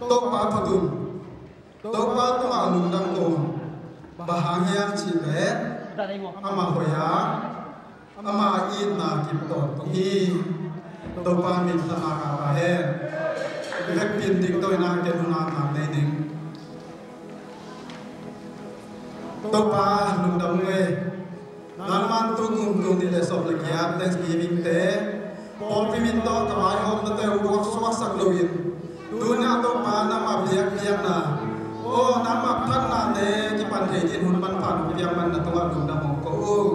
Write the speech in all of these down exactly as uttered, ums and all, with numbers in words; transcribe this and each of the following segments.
Topa phot un. Topa tungah lungdam ko un. Bang hang hiam cih leh amah hoih a, ama itna kip tawntung hi. Topa min thangah ka pha hen. Vekpi in dingto in a, ken hun a ngak nei ning. Topa lungdam ung ei. Nangman tu kum tul nih le sawm le giat Thanksgiving te pawlpi min tawh ka vaihawmnate uh guak suaksak loin, tuni-ah Topa nangmah biakpiakna, aw, nangmah phatnate kipan thei dingin hun manpha nong piak man na tungah lungdam hong ko uh.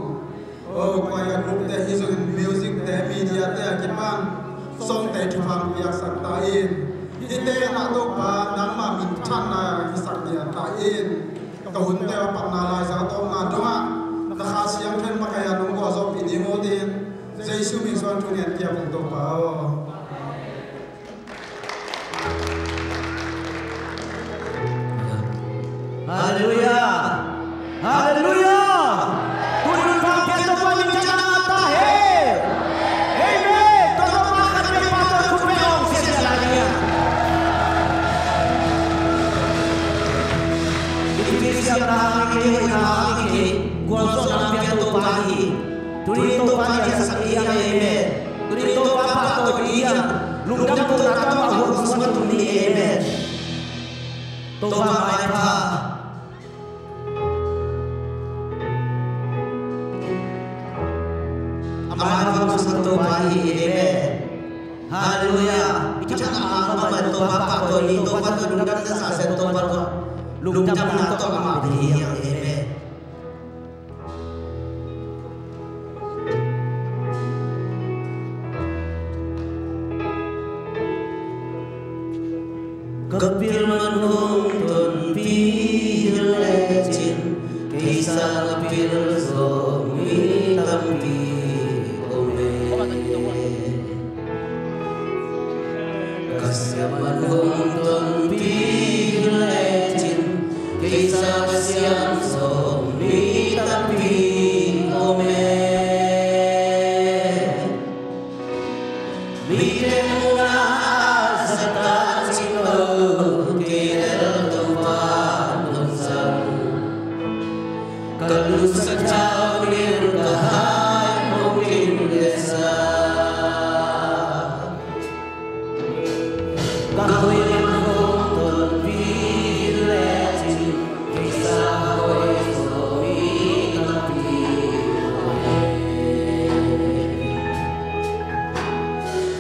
Aw, choir group te hi zongin, music te, media te a kipan sawngte thupha piaksak ta in. Hihte in ah Topa nangmah minthanna hisak ding a ta in. Ka hunte a pakna laizang tawpna dongah na Kha Siangtho in makaih a nong gualzawhpih ding uh dingin Jesu min suang thu ngen piak ung Topa aw. Halleluiah. Halleluiah. Tuni hun pha piak Topa min thang a ta hen. Amen. Topa khat piak pa tawh khut beng hong siasia lai ding a. I tui siamna hang i kei, hoihna hang i kei, gualzawhna piak Topa hi. Tuni Topa liansak i hiam? Amen. Tuni Topa pahtawi i hiam? Lungdam kohna tawh amah huan suan tung ni. Amen. Topa maipha. A maipha Topa hi. Amen. Halleluiah. I thangah amah mah Topa pahtawi ni, Topa tawh lungdam na sa sen Topa tawh lungdamna tawh amah bel hi hang. Amen. Ka pil man hong tonpih lecin, kei sang a pil zo mi tampi om e. Ka siam man hong tonpih lecin, kei sang a siam zo mi tampi om e. Mite muna a zata cing lo, kei lel Topa nong zang. Ka lungsim thau ning ka hai mong ling le sa. Ka hoih man hong tonpih lecin, kei sang a hoih zo mi tampi om e.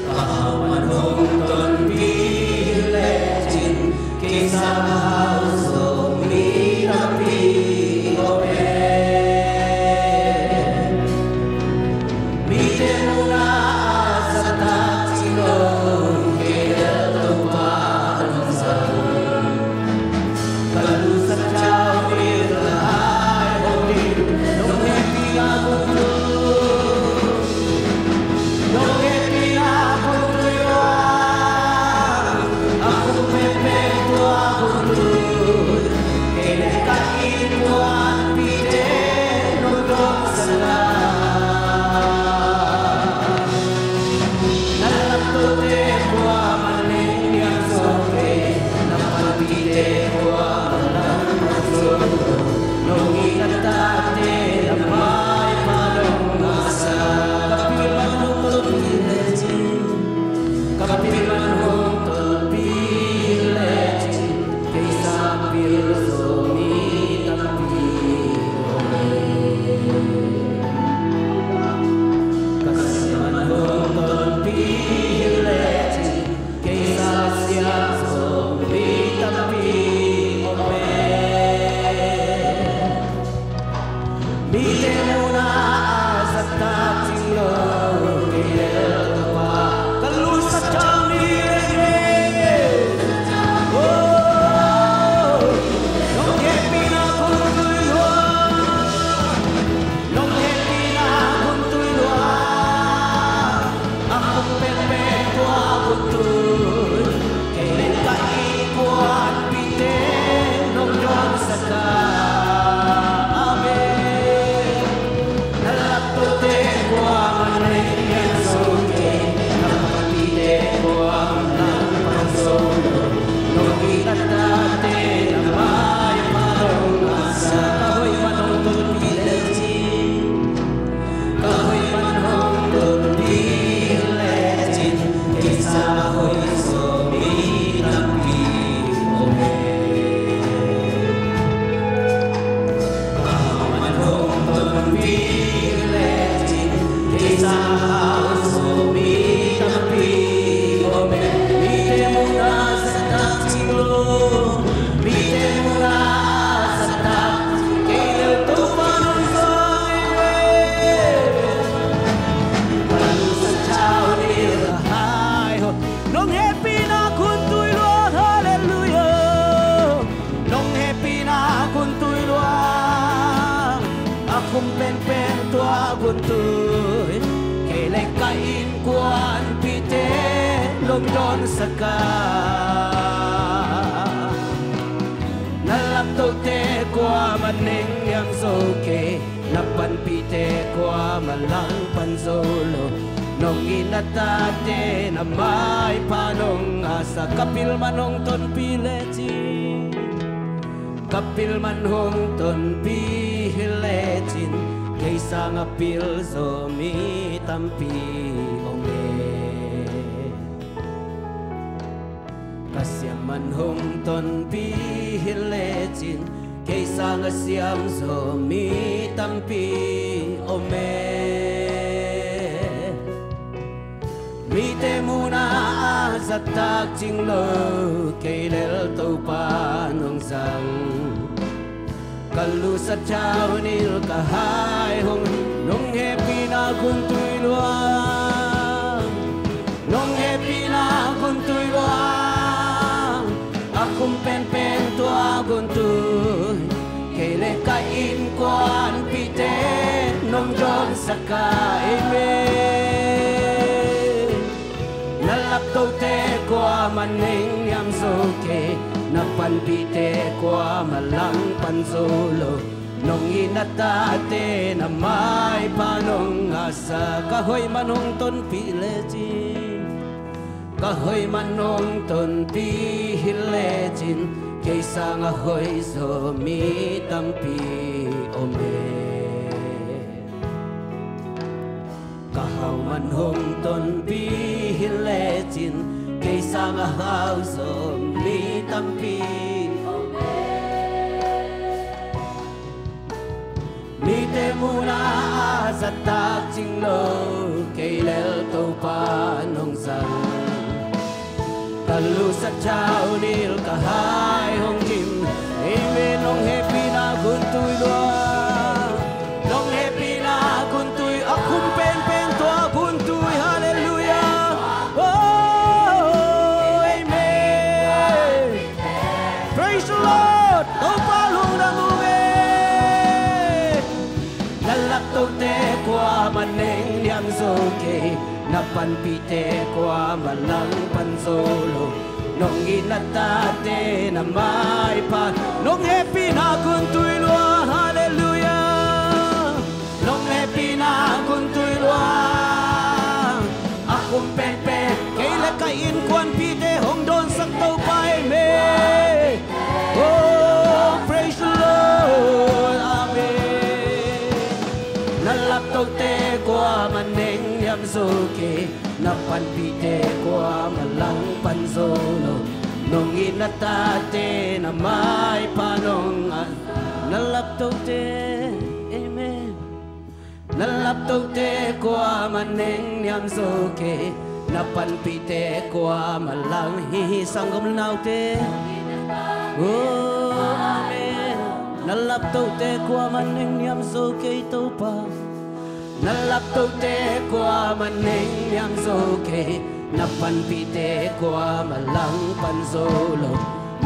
Ka hau man hong tonpih lecin, kei sang a hau zo mi tampi om e. Mite muna a zata cing lo, kei lel Topa Mite muna a zattak, kei lel Topa nong zang hi ve. Ka lusa thaunil ka hai hong, nong hehpihna kun tui luang, halleluiah. Nong hehpihna kun tui luang, a khum penpen tua kun tui. Kei le ka innkuanpihte nong dawnsak a, na laptohte kuamah nengniam zo kei, na panpihte kuamah langpan zo lo. Nong it na tate na maipha nong ngahsak, ka pil man hong tonpih lecin, ka pil man hong tonpih hi lecin, kei sanga pil zaw mi tampi om e. Ka siam man hong tonpih hi lecin, kei sanga siam zaw mi tampi om e. Mite muna a zattak cing lo, kei lel Topa nong zang. Ka lusa thaunil ka hai hong, nong hehpihna kun tui luang, nong hehpihna kun tui luang, a khum penpen tua kun tui. Kei le ka innkuanpihte nong dawnsak a, amen. Na laptohte kuamah nengniam zo kei, na panpihte kuamah langpan zo lo. Nong it na tate na maipha nong ngahsak, ka hoih man hong tonpih lecin, ka hoih man hong tonpih hi lecin, kei sanga hoih zaw mi tampi om e. Ka hau man hong tonpih hi lecin, kei sanga hau zaw mi tampi om e. Mite muna a zattak cing lo, kei lel Topa nong zang. Ka lusa thaunil ka hai hong dim. Amen. Nong hehpihna kun tui luang, nong hehpihna kun tui, a khum penpen tua kun tui. Halleluiah. Oh, amen. Praise the Lord. Topa lungdam ung e. Na laptohte kuamah nengniam zo kei, na panpihte kuamah langpan zo lo. Nong it na tate na maipha, nong hehpihna kun tui luang. Halleluiah. Nong hehpihna kun tui luang, a khum penpen kei le ka innkuanpihte hong dawnsak Topa, amen. Oh, praise the Lord. Amen. Na laptohte kuamah nengniam zo kei, na panpihte kuamah langpan zo lo. Nong it na tate na maipha nong ngah, na laptohte, amen. Na laptohte kuamah nengniam zo kei, na panpihte kuamah lang hi hi, sanggam naute. Oh, amen. Na laptohte kuamah nengniam zo kei Topa. Na laptohte kuamah nengniam zo kei, na panpihte kuamah langpan zo lo.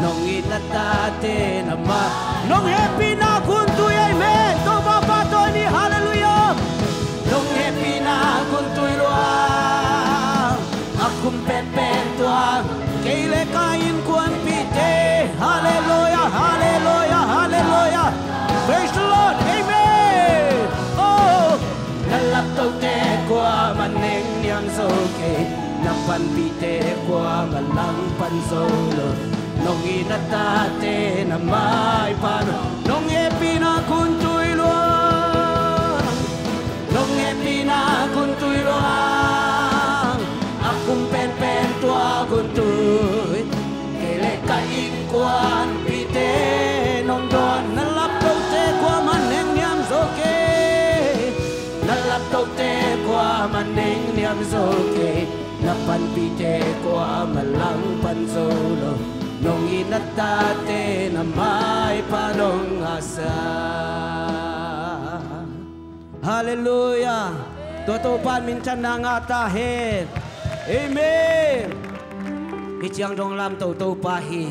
Nong it na tate na ma, nong hehpihna kun tui, amen. Topa pahtawi ni, halleluiah. Nong hehpihna kun tui luang, a khum penpen tua kei le ka innkuanpihte. Halleluiah, halleluiah, halleluiah. Praise the Lord, amen. Oh, na laptohte kuamah nengniam zo kei, na panpihte kuamah langpan zo lo. Nong it na tate na maipha nong, nong hehpihna kun tui luang, nong hehpihna kun tui luang, a khum penpen tua kun tui. Kei le ka innkuanpihte nong dawn. Na laptohte kuamah nengniam zo kei, na laptohte kuamah nengniam zo kei, na panpihte kuamah langpan zo lo. Nong it Tate na maipa nong ngahsa. Halleluiah. Tua Topa in minthanna ngah ta hen. Amen. Hih ciang dong lamto Topa hi.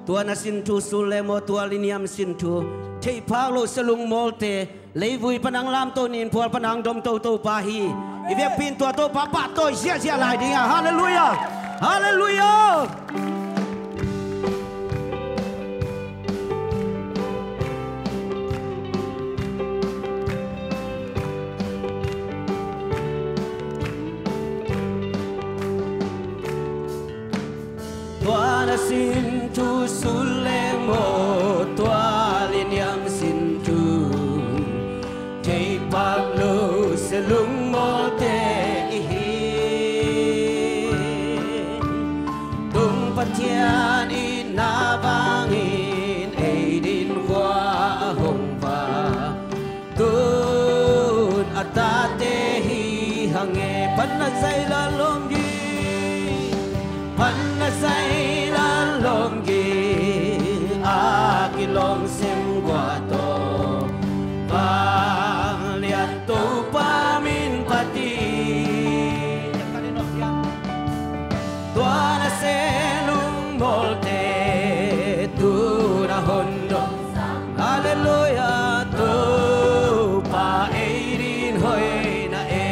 Tua na sin thu sul le maw, tua liniam sin thu theiphak lo sia lungmawlte, leivui pan ang lamto, nin phual pan ang domto Topa hi. I vekpi in tua Topa pahtawi ziahziah lai ding a. Halleluiah. Halleluiah. Tua na sin thu sul leng maw, tua liniam sin thu theiphak lo sia lungmawlte i hi. Tung Pathian itna vangin ei din khua a hong va, tun a tate hi hang e. Pan na zai la lawm ging, pan na zai la lawm ging a kilawm sem gua tawh, vanglian Topa min phat hi. Tua na se lungmawlte tu na hon dong. Halleluiah. Topa ei din hoih na e.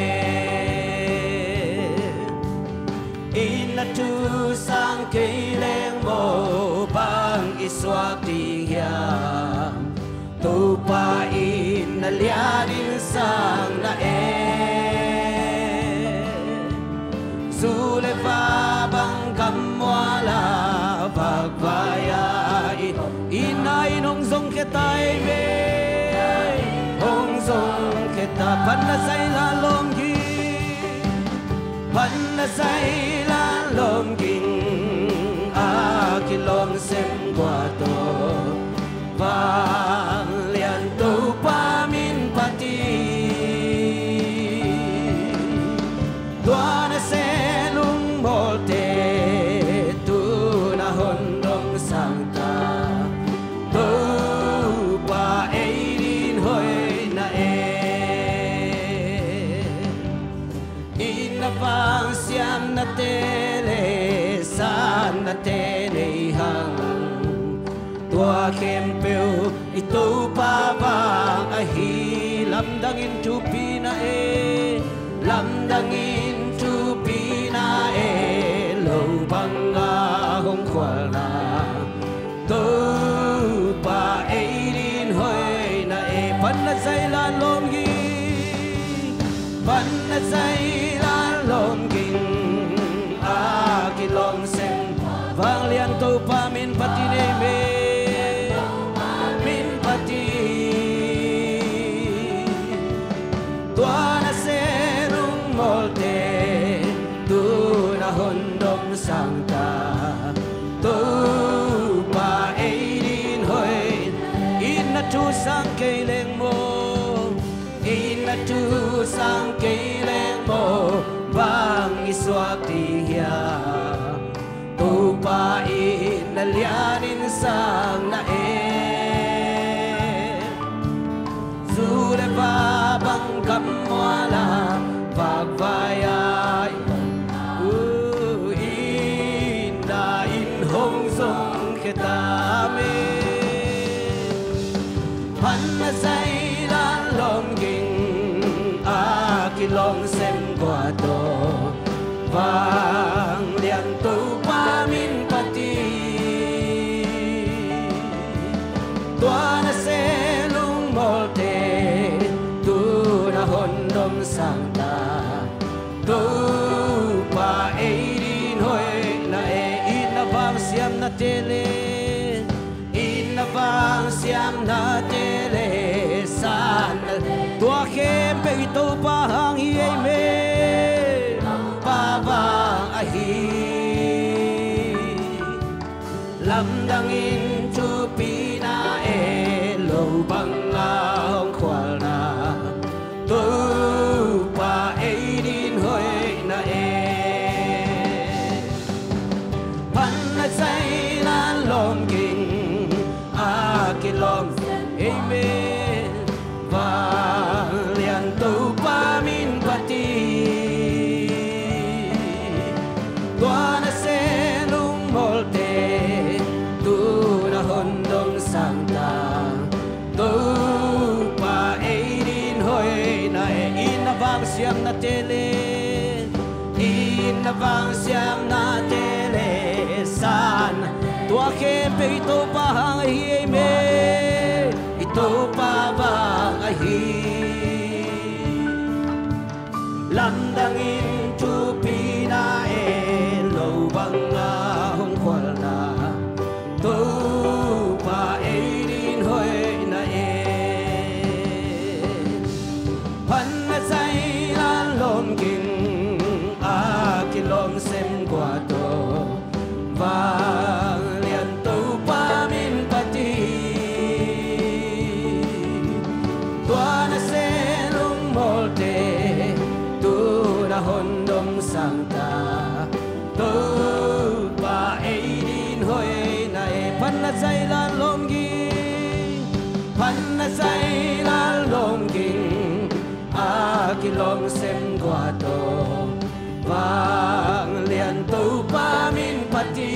Itna thu sang kei leng maw, bang i suak ding hiam? Topa itna lianin sang na e. Zu le va bang gammual a vakvai a i, itna in hong zong khia ta ei ve. Hong zong khia ta. Pan na zai la lawm ging, pan na zai la lawm ging a kilawm sem gua tawh, vanglian Topa min phat hi. Tua na se lungmawlte tu na hon dong sang ta. Topa ei din hoih na e. Itna vang siamnate le satnate nei hang. Tua khempeuh i Topa vang ahi. Lamdangin thupina e, lamdangin thupina e, lo banga hong khualna. Topa ei din hoih na e. Pan na zai la lawm ging, pan na zai la lawm ging a kilawm sem, vanglian Topa min phat hi. Nei me min phat hi. Tua na se lungmawlte tu na hon dong sang ta. Topa ei din hoih. Itna thu sang kei leng maw, itna thu sang kei leng maw, bang i suak ding hiam? Topa itna lianin sang na e. Zu le va bang gammual a vakvai a i, uh, itna in hong zong khia ta. Amen. Pan na zai la lawm ging a kilawm sem gua tawh, vanglian Topa min phat hi. Tua na se lungmawlte tu na hon dong sang ta. Topa ei din hoih na e. Itna vang siamnate le, itna vang siamnate le satna, tua khempeuh i Topa hang hi. Amen. Topa vang ahi. Lamdangin thupina e, lo banga hong khualna. Topa ei din hoih na e. Pan na zai la lawm ging a kilawm. Amen. Vanglian Topa min phat hi. Tua nasem lungmawlte tu-in a hong dong sang ta. Topa ei dingin hoihna e, i na vangsiamnate le, i na vangsiamnate le san. Tua khempeuh i Topa hang ahi, amen. I Topa vang ahi. Lamdangin thupina e, lo banga hong khualna. Topa ei dingin hoihna e. Phatna zai la lawm ging a kilawm sem gua tawh. Vanglian Topa min phat hi. Tua nasem lungmawlte tu-in a hong dong sang ta. Topa ei dingin hoihna e. Phatna zai la lawm ging, phatna zai la lawm ging a kilawm sem gua tawh. Vanglian Topa min phat hi.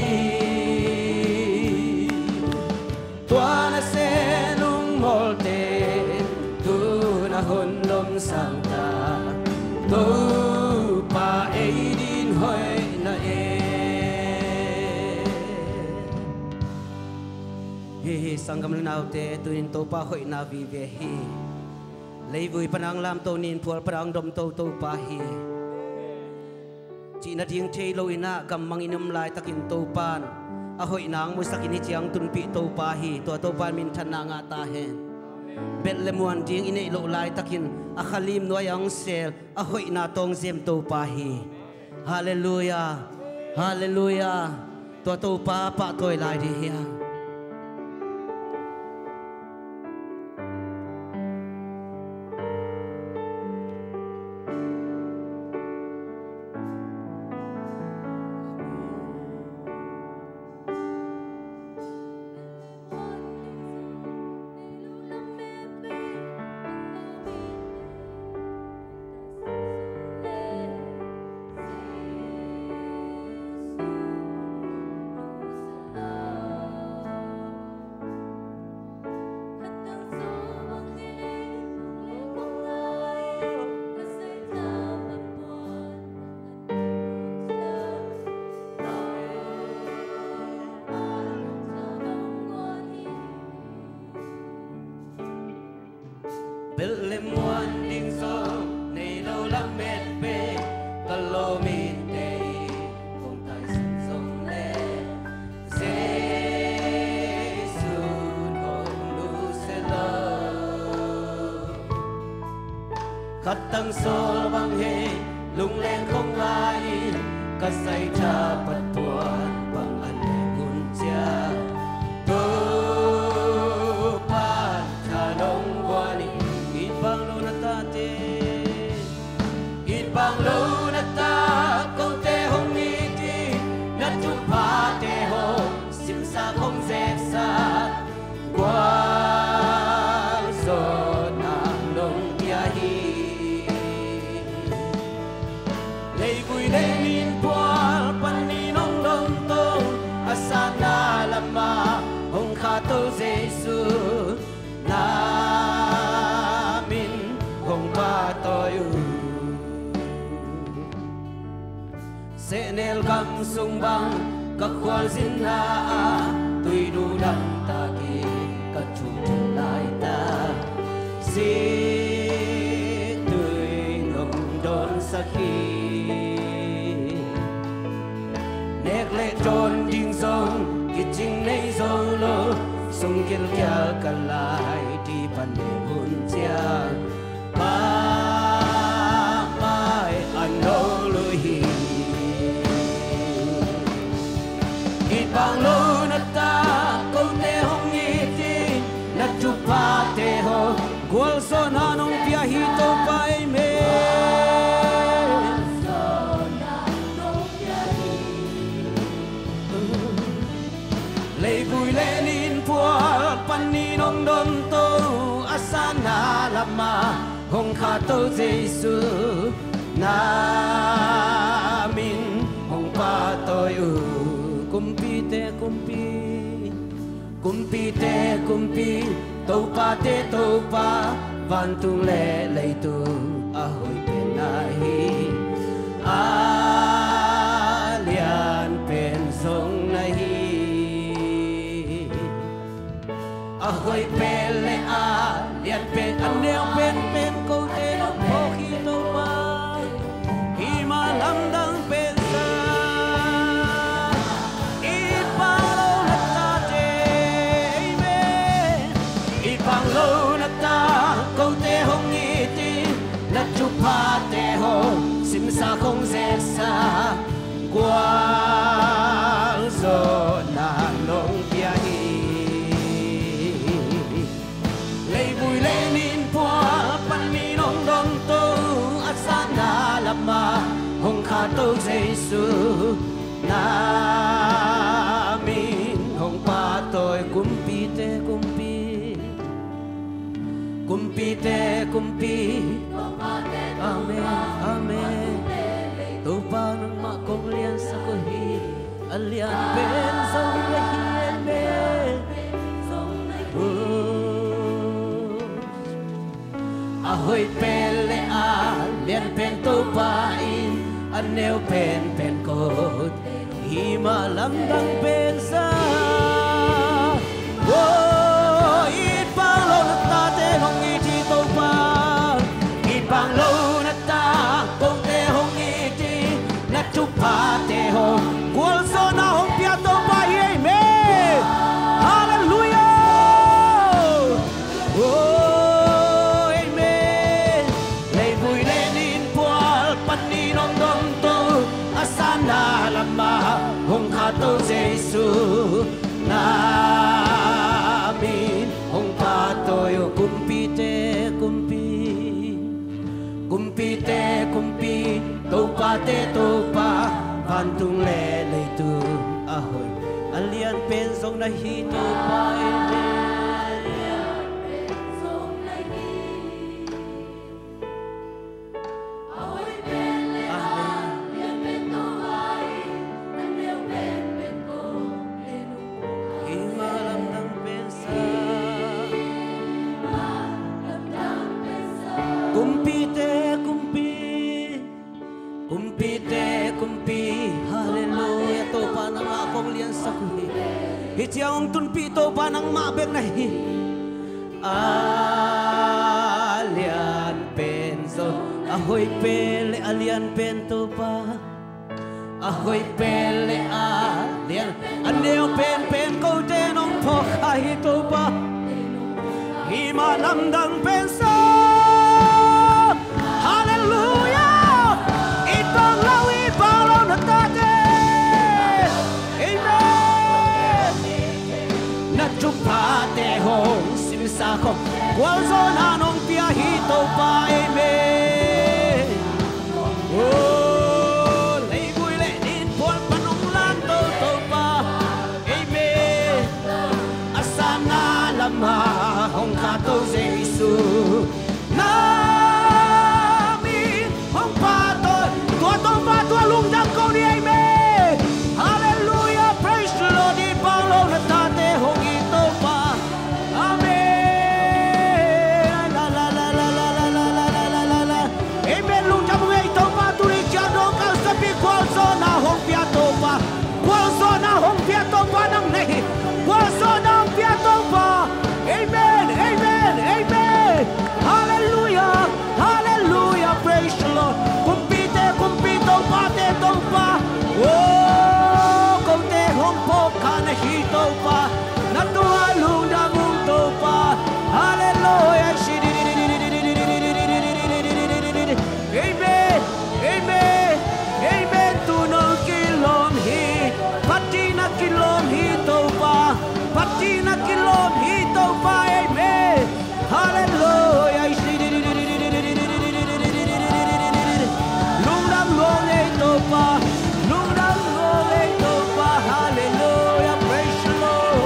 Tua nasem lungmawlte tu-in a hong dong sang ta. Topa ei dingin hoihna e. Hi hi, sanggam le naute, tu-in Topa hoihna vive hi. Leivui pan a hong lamto, ni in phual pan a hong domto Topa hi. Cih nading thei lo-in ah gammangin i om laitakin Topa in a hoihna hong musak in, hih ciang tunpih Topa hi. Tua Topa in minthanna ngah ta hen. Belh le muan ding i neih loh laitakin a khalim nuai-ah hong seel, a hoihna tawh hong zem Topa hi. Halleluiah. Halleluiah. Tua Topa pahtawi lai ding hi hang. Belh le muan ding zong nei lo lamet pen ka lawm inteh, kong taisan zong le Jesu in hong nusia lo. Khat tang sawl bang hei, lungleng khong ngai in, ka saitha pat puan bang a leng hun ciang, Topa in tha nong guan in. It bang lo na tate, it bang lo na ta kote hong it in, na thuphate hong simsak hong zeksak, gualzawhna nong pia hi. Leivui le ni in phual panin hong domto, a satna lamah hong khahto Jesu, na min hong pahtawi uh. Sehnel gam sung bang ka khualzinna ah, tuidu dang takin ka thum thum laitak, sih tui in hong dawnsak hi. Nek le dawn ding zong kicing nei zo lo, sung gilkial ka lai ding pan ne hun ciang, bangmah a nong lui hi. It bang lo na ta kote hong it in, na thuphate hong gualzawhna nong pia hi Topa, amen. Leivui le ninpual panin hong dawnto, a sanna lamah hong khahto Jesu, na min hong pahtawi uh. Kumpite kumpi, kumpite kumpi, topate topa, vantung le leitung a hoih pen na hi, a lian pen zong na hi. A hoih pen le a lian pen, a neu penpen kote nong phawk hi Topa. Hih mah lamdang pensa, i pang lo na tate, amen. I pang lo na ta, kote hong it in, na thuphate hong simsa, hong zeksa, gualzawhna nong pia hi. Leivui le ninpual panin hong dawnto, a sanna lamah hong khahto Jesu, na min hong pahtawi. Kumpite kumpi, kumpite kumpi, amen, amen. Topa nangmah kong liansak uh hi, a lian pen zong na hi, amen. Oh. A hoih pen le a lian pen Topa in, a neu penpen kote, hih mah lamdang pensa. Oh, i pang lo na tate hong it hi Topa. I pang lo na ta, kote hong it in, na thuphate hong, gualzawhna hong pia Topa hi, amen. Halleluiah. Oh, amen. Leivui le ninpual panin hong dawnto, a sanna lamah hong khahto Jesu, na min hong pahtawi uh. Kumpite kumpi, kumpite kumpi, topate Topa, vantung le leitung a hoih, a lian pen zong na hi Topa, amen. Amen. Hih mah lamdang pensa. Kumpite kumpi, kumpite kumpi, halleluiah. Topa nangmah kong liansak uh hi. Hih ciang hong tunpih Topa nangmah bek na hi. A lian pen zong, a hoih pen le a lian pen Topa. A hoih pen le a lian, a neu penpen kote nong phawk hi Topa. Hih mah lamdang pensa. Halleluiah. I pang lo, i pang lo na tate, amen. Na thuphate hong simsa, hong gualzawhna nong pia hi Topa, amen. Oh, leivui le ninpual pan hong lanto Topa, amen. A sanna lamah hong khahto Jesu, na min hong pahtawi. Tua Topa tua lungdam ko ni, amen. Halleluiah, praise the Lord. I pang lo na tate hong it Topa, amen. La, la, la. Amen. Lungdam ung ei Topa, tuni ciang dawng kalsuanpih, gualzawhna hong pia Topa. Gualzawhna hong pia Topa nang na hi. Gualzawhna hong pia Topa. Amen, amen, amen. Halleluiah, halleluiah, praise the Lord. Kumpite kumpi, topate Topa. Oh, kote hong phawk kha na hi Topa. Na tungah lungdam ung Topa. Halleluiah. Amen. Amen. Amen. Tu nong kilawm hi. Phatna kilawm hi Topa. Phatna kilawm hi Topa. Amen. Halleluiah. Lungdam lua ei Topa. Lungdam lua ei Topa. Halleluiah. Praise the Lord.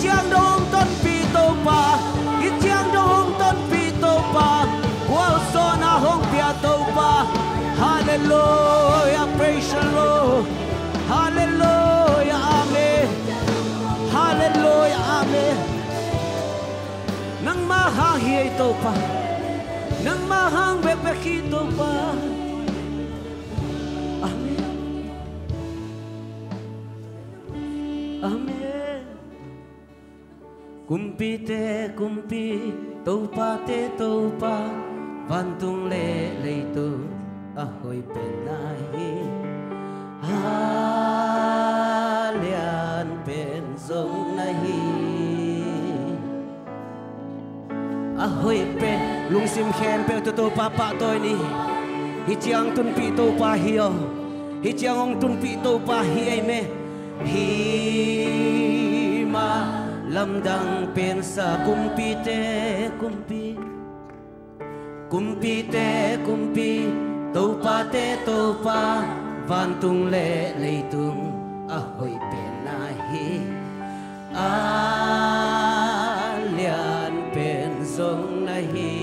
ciang dong hong tonpih Topa, hih ciang dong hong tonpih Topa, gualzawhna hong pia Topa. Halleluiah, praise the Lord. Halleluiah, amen. Halleluiah, amen. Nangmah hang hi ei Topa, nangmah hang bekbek hi Topa. Amen. Amen. Kumpite Kumpi, topate Topa, vantung le leitung a hoih pen na hi. A lian pen zong na hi. A hoih pen, lungsim khempeuh tawh Topa pahtawi ni. Hih ciang tunpih Topa hi aw. Hih ciang hong tunpih Topa hi ei me. Hi mah lamdang pensa, kumpite kumpi, kumpite kumpi, topate Topa, vantung le leitung a hoih pen na hi. A lian pen zong na hi.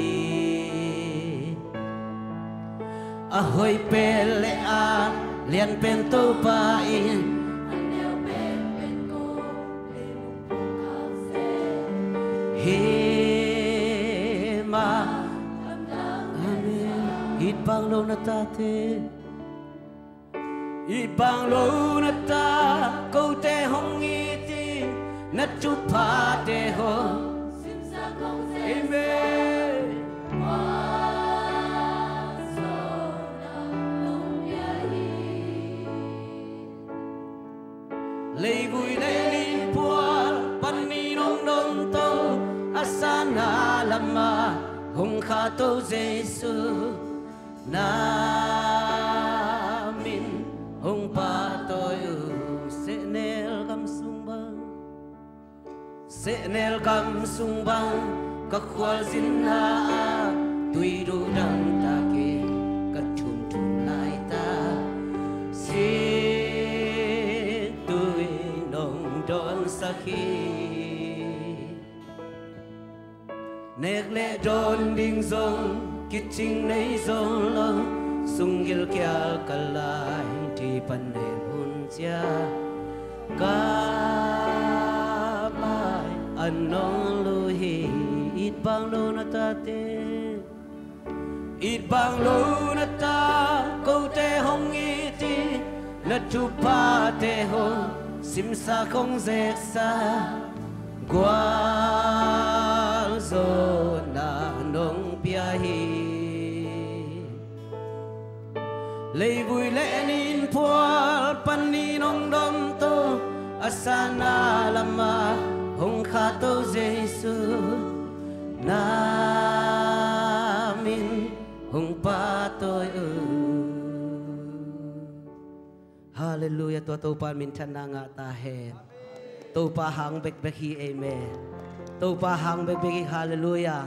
A hoih pen le a lian pen Topa in, a neu pen pen ko le mungpung khak se. Hi mah. Amen. It bang lo na tate, it bang lo na ta, kote hong it in, na thuphate hong. Amen. Leivui le nin phual panin hong dom to, a sanna lamah hong khahto Jesu, na min hong pahtawi uh. Sehnel gam sung bang, sehnel gam sung bang, ka khualzinna ah tui duh dangtak in ka thumthum laitak, sik tui in hong dawnsak hi. Nek le dawn ding zong kicing nei zong lo, sung gilkial ka lai, thih pan nei hun ciang ka mai an nong lu hi. It bang lo na tate, it bang lo na ta, kote hong it in, na thuphate hong simsak hong zeksa, gualzawhna nong pia hi. Leivui le nin phual panin hong dom to, a sanna lamah hong khahto Jesu, na min hong pahtawi uh. Halleluiah, tua Topa minthanna ngah ta hen. Topa hang bekbek hi, amen. Topa hang bekbek hi, halleluiah.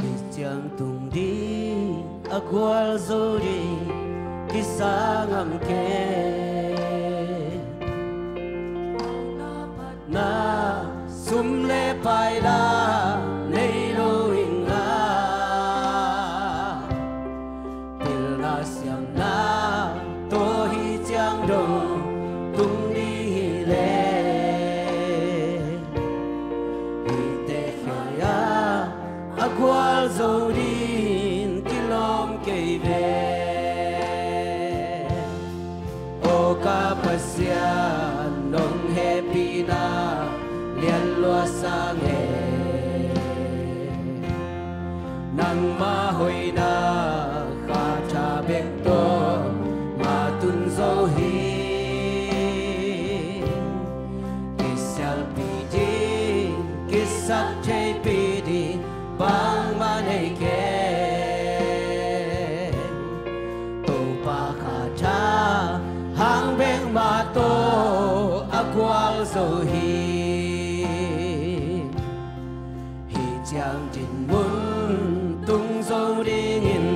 Hih ciang tung ding a gualzo ding kisam ngam kei. Na sum le pai la nei lo ing la, pilna siamna tawh hih ciang dong tung ding hi leh, hihte khia a gualzo ding kilawm kei ve. Aw ka Pasian, nong hehpihna lian lua sang e. Nangma hoihna kha tha bek tawh ma tun zo hi. Kisialpih ding, kisaktheihpih ding bangmah nei kei. Topa Hih ciang dinmun tung zo dingin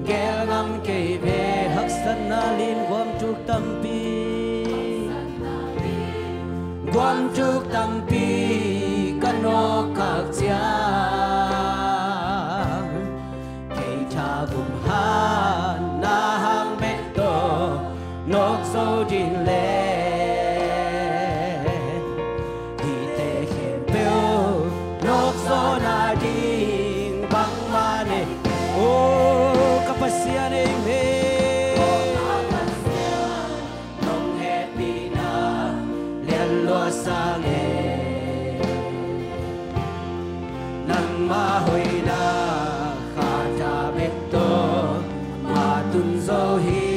geel ngam kei ve. Haksatna lin guamtuk tampi, guamtuk tampi ka nawkkhak ciang, kei thagum hatna hang bek tawh nawk zo ding leh, hihte khempeuh nawk zo nading bangmah nei. O ka Pasian, amen. Nong hehpihna lianluat sang e, nangma hoihna kha tha bek tawh ma tun zo hi.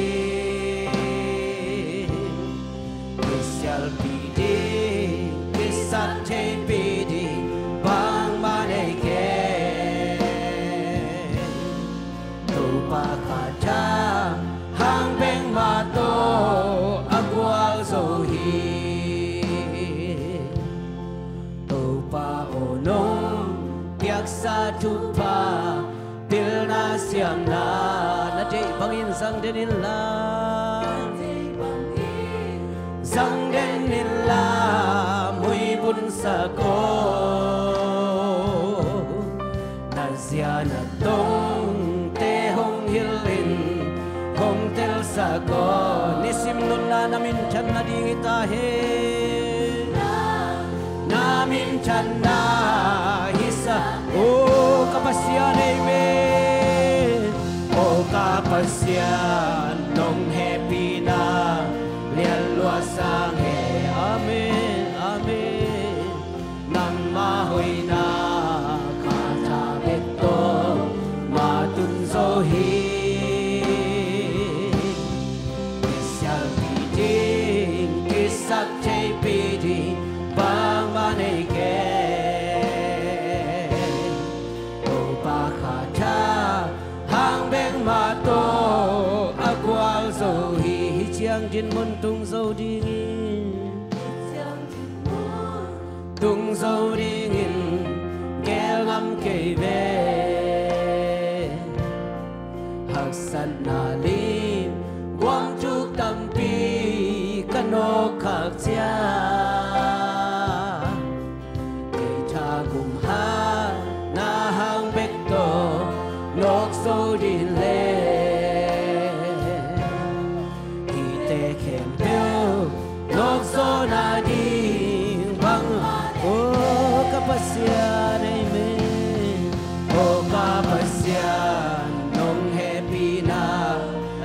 Kisialpih ding, kisaktheipih ding bangmah nei kei. Topa kha tha hang bek mah tawh a gual zo hi. Topa aw, nong piaksa thupha, pilna siamna na deih bangin zang den inla, zang den inla, muibun sak aw. Na zia na tongte hong hilh in, hong telsak aw. Nisim nunna na minthan nading hi ta hen. Na minthanna hisa, o ka Pasian, amen. O ka Pasian, nong hehpihna lianluat sang e. Amen, amen. Nangma hoihna kha tha bek tawh ma tun zo hi. Kisialpih ding, kisaktheipih ding bangmah nei kei. Topa kha tha hang bek mah tawh a gual zo hi. Hih ciang dinmun tung zo dingin, tung zo dingin geel ngam kei ve. Haksatna lin guamtuk tampi ka nawkkhak ciang, kei thagum hatna hang bek tawh nawk zo ding leh, hihte khempeuh nawk zo nading bang. O ka Pasian, amen. O ka Pasian, nong hehpihna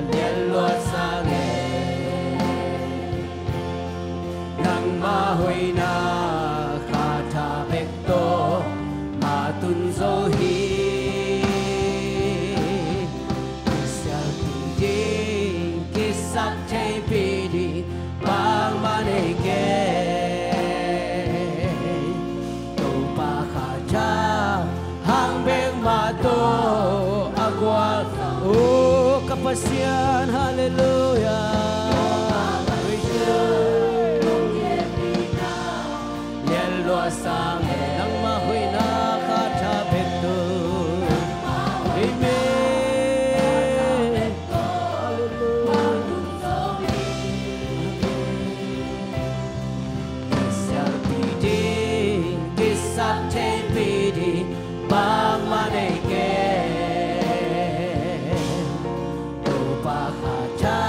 lianluat sang e. Nangma hoihna kha tha bek tawh ma tun zo hi. Kisialpih ding, kisaktheipih ding bangmah nei kei. Topa kha tha hang bek mah tawh a gual. O ka Pasian, halleluiah. Lianluat sang e, nangma hoihna kha tha bek tawh. Amen. Halleluiah. Kisialpih ding, kisaktheipih ding bangmah nei kei. Topa kha tha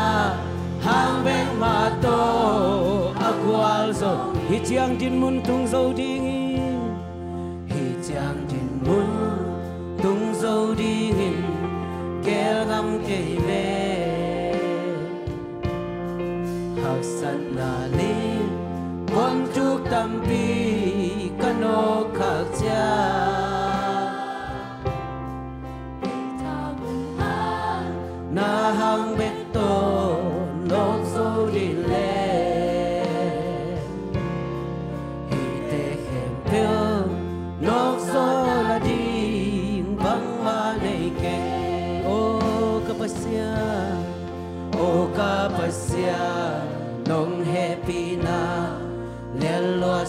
hang bek mah tawh a gual zo. Hih ciang dinmun tung zo dingin, hih ciang dinmun tung zo dingin geel ngam kei ve. Haksatna lin guamtuk tampi ka nawkkhak ciang, na hang bek tawh nawk zo ding leh, hihte khempeuh nawk zo nading bangmah nei kei. O ka Pasian, o ka Pasian, nong hehpihna lianluat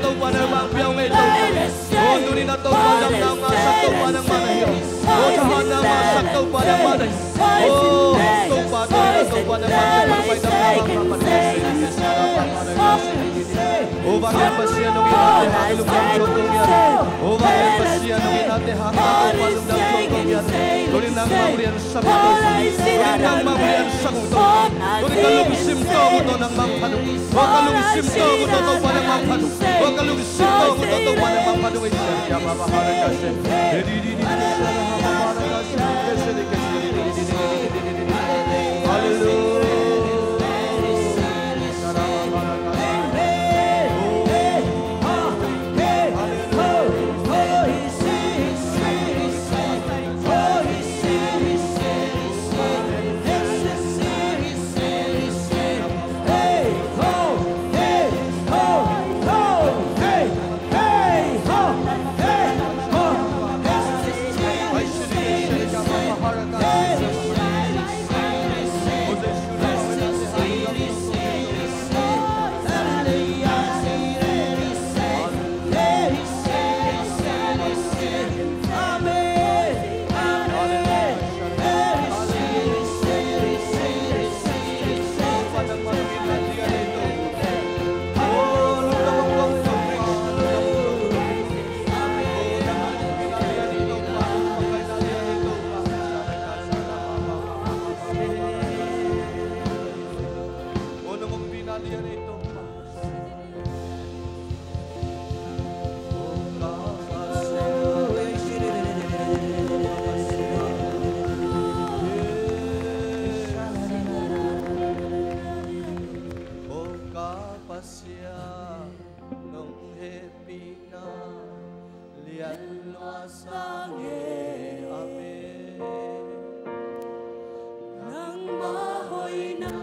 Topa nang mangsak, Topa nang mangsak, Topa nang mangsak. O, tuni-in ah Topa, damna hong ngahsak Topa nangmah na hi. O, thahatna hong ngahsak Topa nangmah na hi. O, Topa, tuni-in ah Topa nangmah na hi. O, vanglian Pasian, nong it nate hang i lungdam thuak ko mia. O, vanglian Pasian, nong it nate hang i Topa lungdam thuak ko mia. Tuni-in nangmah hong liansak uh Topa. Tuni-in nangmah hong liansak uh Topa. Tuni-in ka lungsim tawh uh tawh nangmah hong phat uh. O, ka lungsim tawh uh tawh Topa nangmah hong phat uh. Wa ka lungsim tawh uh tawh Topa nangmah hong phat uh ei. Halleluia. Pasian, nong hehpihna lian lua sang e. Amen. Nangmah hoihna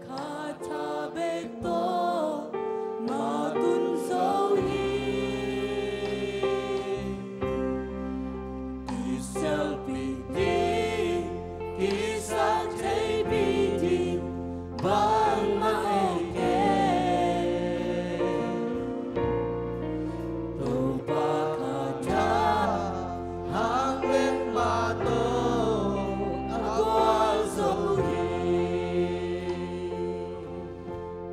khat a bek tawh mah tun zo hi. Kisialpih ding, kisaktheihpih ding bangmah ei kei. Topa khat a hang bek mah tawh a gual zo hi.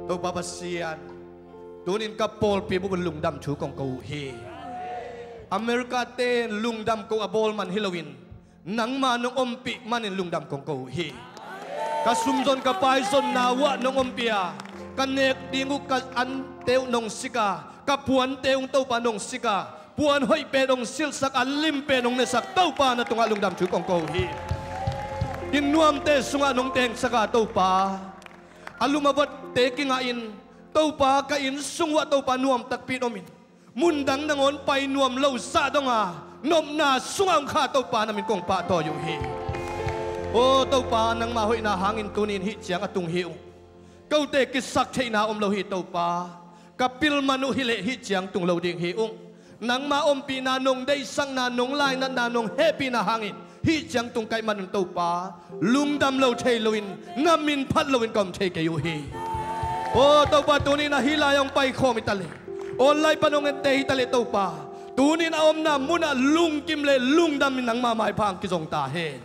Topa Pasian, tuni-in ka pawlpi bup un lungdam thu kong ko uh hi. America-te in lungdam ko a bawl man hi loin, nangma nong ompih manin lungdam kong ko uh hi. Ka sumzon ka paizonna uh ah nong ompih a, ka nek ding uh ka ante uh nong sik a, ka puante uh Topa nong sik a, puan hoih pen hong silhsak, an lim pen hong nesak Topa na tungah lungdam thu kong ko uh hi. Inn nuamte sungah nong tengsak a Topa, a lum a vuatte kingahin Topa ka inn sung uh ah Topa nuam takpi in om in, mundang nangawn pai nuam lo zah dong a nopna sungah hong kha Topa na min kong pahtawi uh hi. Aw Topa, nangma hoihna hangin tuni in hih ciang a tung hi ung. Kote kisak theihna om lo hi Topa. Ka pil man uh hileh hih ciang tung lo ding hi ung. Nangma ompihna, nong deihsakna, nong lainatna, nong hehpihna hangin hih ciang tung ka hih manun Topa, lungdam lo thei loin, na min phat loin ka om thei kei uh hi. Aw Topa, tuni in ah hih lai-ah hong paikhawm hi taleh, online pan hong ente hi taleh Topa, tuni in a omna munah lungkim le lungdam in nangma maipha hong kizong ta hen.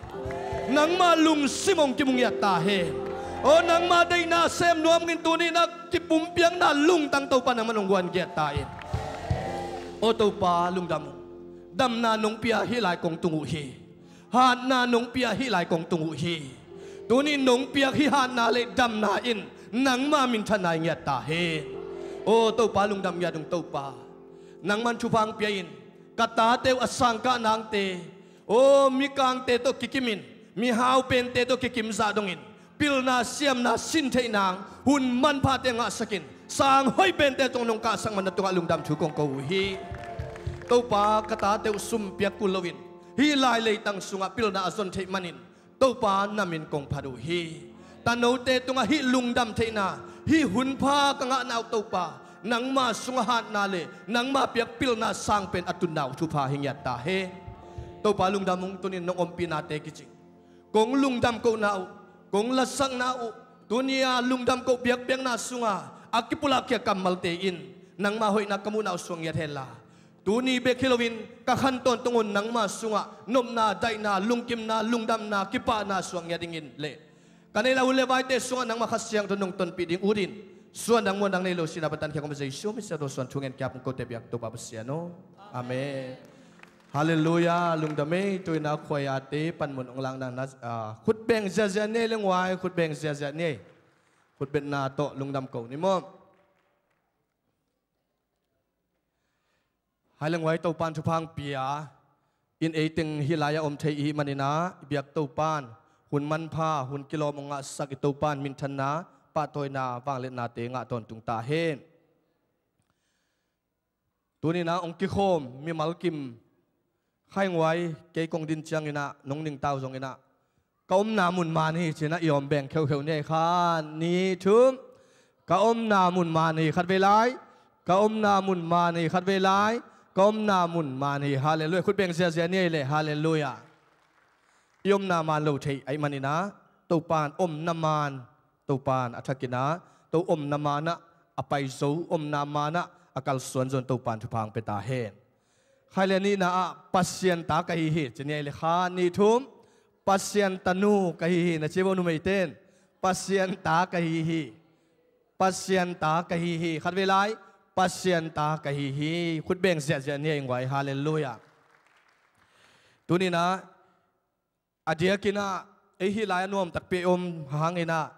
Nangma lungsim hong kimu ngiat ta hen. Aw nangma deihna sem nuam ung in tuni in ah kipumpiakna lungtang Topa nangman hong guan ngiat ta in. Aw Topa, lungdam ung. Damna nong pia hih lai kong tung uh hi. Hatna nong pia hih lai kong tung uh hi. Tuni nong piak hih hatna le damna in nangma minthanna i ngiat ta hen. Aw Topa, lungdam ngiat ung Topa. Nangman thupha hong pia in, ka tate uh a sangkah nangte, aw mikangte tawh kikim in, mihau pente tawh kikim zah dongin pilna siamna sin theih nang hun manphate ngahsak in, sang hoih pente tawh nong kahsak man na tungah lungdam thu kong ko uh hi. Topa, ka tate uh sum piak kul loin hih lai leitang sungah pilna a zon theih manin Topa na min kong phat uh hi. Tanote tungah hih lungdam theihna, hih hunpha ka ngahna uh Topa, nangma sungah hatna le nangma piak pilna sang pen a tunna uh thupha hi ngiat ta hen. Topa, lungdam ung. Tuni in nong ompihnate kici, kong lungdam kohna uh, kong lasakna uh, tuni a lungdam koh biakpiakna sunga a kipulahkhia kammalte in nangma hoihna ka muhna uh suang ngiat henla, tuni bek hi loin ka khan tawntung un nangma sungah nopna, daihna, lungkimna, lungdamna, kipahna suang ngiat dingin le ka neih lai hun le vaite sungah nangma Kha Siangtho nong tonpih ding utin, suandang muandang nei lo sihna pan tankhia kong Jesu min siangtho suan thungen kiap kong kote biak Topa Pasian aw. Amen. Halleluiah. Lungdam ei. Tu-in a khuaiate panmun hong lakna, ah, khutbeng ziahziah ni ei le nguai, khutbeng ziahziah ni ei. Khutbetna tawh lungdam ko ni maw. Hai le nguai, Topan thupha hong pia in ei teng hih lai-ah om thei i hih manin ah i biak Topan hun manpha, hun kilawm hong ngahsak i Topan minthanna, pahtawina, vangliatnate ngah tawntung ta hen. Tuni-in ah hong kikhawm mimal kim, hai nguai, kei kong din ciangin ah nong ningtau zongin ah ka omna mun man hi ci-in ah i awm beng kheukheu ni ei. Khat, nih, thum. Ka omna mun man hi. Khatvei lai. Ka omna mun man hi. Khatvei lai. Ka omna mun man hi. Halleluiah. Khutbeng ziahziah ni ei le. Halleluiah. I omna man lo thei ahih manin ah Topan omna man, Topan a thakin ah, to omna man ah a paizo, omna man ah a kalsuan zong Topan thupha hong pia ta hen. Hai le nihna ah Pasian ta ka hi hi ci ni ei le. Khat, nih, thum. Pasian tanu ka hi hi. Na ci vo, numeite in. Pasian ta ka hi hi. Pasian ta ka hi hi. Khatvei lai. Pasian ta ka hi hi. Khutbeng ziahziah ni ei nguai. Halleluiah. Tuni-in ah a diakin ah ei hih lai a nuam takpi a om hangin ah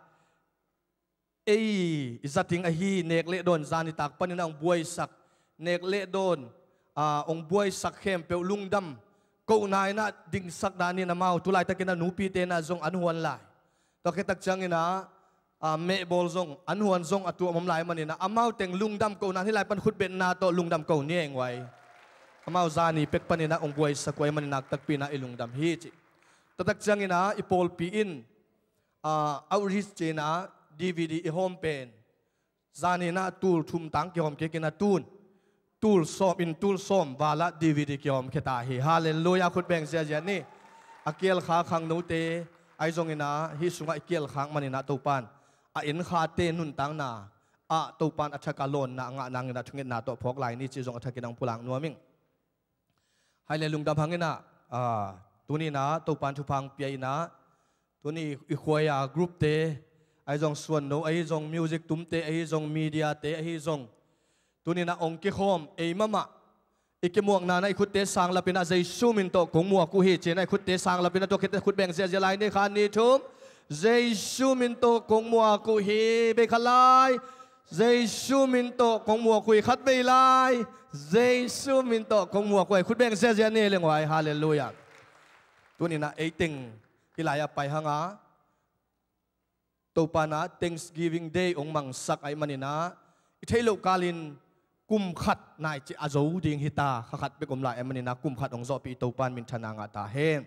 ei i zat ding ahi nek le dawn, zan nitak panin ah hong buaisak, nek le dawn, ah, hong buaisak khempeuh lungdam kohna in ah dingsak danin amau tu laitakin ah nupite in ah zong an huan lai. Tua khit tak ciangin ah, ah, mehbawl zong, an huan zong a tuam om lai manin ah amau teng lungdam kohna in hih lai pan khutbetna tawh lungdam ko ni ei nguai. Amau zani pek panin ah hong buaisak uh ahih manin nak takpi in ah i lungdam hi ci. Tua tak ciangin ah i pawlpi in, ah, outreach ci-in ah D V D i hawm pen, zani in ah tul thum tang kihawm kik in ah tun tul sawm, inn tul sawm val ah D V D kihawm khia ta hi. Halleluiah. Khutbeng ziahziah ni. A kialkha khangnote ahi zongin ah hih sungah i kialkhak manin ah Topan a innkhate nuntakna ah Topan a thak a lawnna a ngah nangin ah thungetna tawh phawk lai ni cih zong a thakin ah hong pulak nuam ing. Hai le lungdam hangin ah, ah, tuni-in ah Topan thupha hong pia in ah, tuni i khuai a group-te ahi zong, suanno ahi zong, music tumte ahi zong, media-te ahi zong, tuni-in ah hong kikhawm ei mahmah i kimuakna-in ah i khutte sanglap in ah Jesu min tawh kong muak uh hi ci-in ah i khutte sanglap in ah tua khit khutbeng ziahziah lai ni. Khat, nih, thum. Jesu min tawh kong muak uh hi, bei khat lai. Jesu min tawh kong muak uh hi, khat bei lai. Jesu min tawh kong muak uh hi, khut beng ziazia ni leng uh hi. Halleluiah. Tuni-in ah ei teng hih lai-ah pai hang a, Topa in ah Thanksgiving Day hong mangsak ahih manin ah, i theih loh kalin kum khat nai cih a zo ding hi ta, kha khat bek om lai ahih manin ah kum khat hong zawhpih Topa in minthanna ngah ta hen.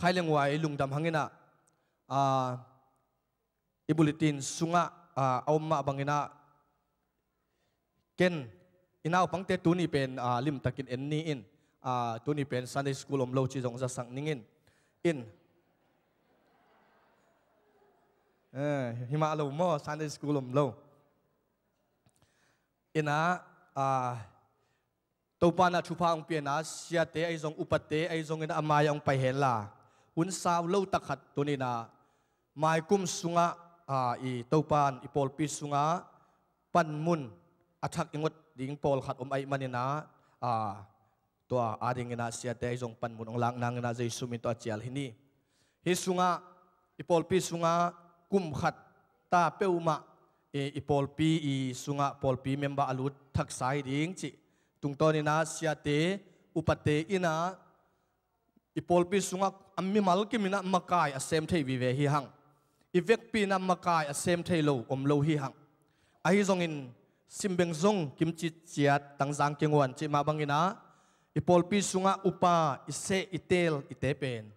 Khai leng uh hi, lungdam hangin ah, ah, i bulletin sungah, ah, a om mah bangin ah, ken i naupangte tuni pen, ah, limtakin en ni in, ah, tuni pen Sunday school om lo cih zong zasak ning in. In. Eh, hi mah lo maw, Sunday school om lo. In ah, ah, Topa in ah thupha hong pia in ah, siate ahi zong, upate ahi zongin a mai-ah hong pai henla, hun sau lo tak khat tuni-in ah, mai kum sungah, ah, i Topa in i pawlpi sungah panmun a thak i ngot ding pawlkhat om ahih manin ah, ah, tua adingin ah siate ahi zong panmun hong lak nangin ah Jesu min tawh a cial hi ni. Hih sungah, i pawlpi sungah kum khat ta peuhmah, i, i pawlpi i sungah pawlpi member a lut thaksa hi ding cih tungtawnin ah siate, upate in ah i pawlpi sungah a mimal kimin ah makai a sem thei vive hi hang. I vekpi in ah makai a sem thei lo om lo hi hang. Ahi zongin, Simbeng zong kimcitciat tangzang kinguan cih mah bangin ah, i pawlpi sungah upa, i seh, i teel, i te pen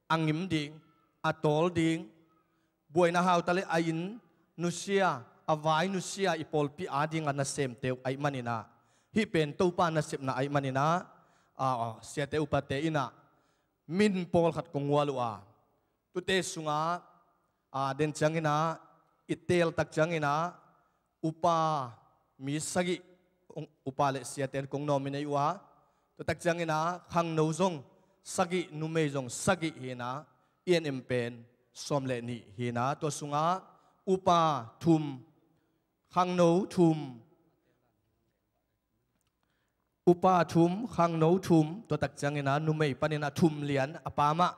a ngim ding, a tawl ding, buaina hau ta leh a inn nusia, a vai nusia i pawlpi adingin a nasemte uh ahih manin ah, hih pen Topa nasepna ahih manin ah, a, a, siate upate in ah min pawlkhat kong gual uh a, tuate sungah, a, den ciangin ah, i teel tak ciangin ah, upa mi sagih, upa le siate in kong nominate uh a, tua tak ciangin ah khangno zong sagih, numei zong sagih hi-in ah, E N M pen sawm le nih hi-in ah, tua sungah upa thum, khangno thum, upa thum, khangno thum, tua tak ciangin ah numei panin ah thum lian, a pa mah,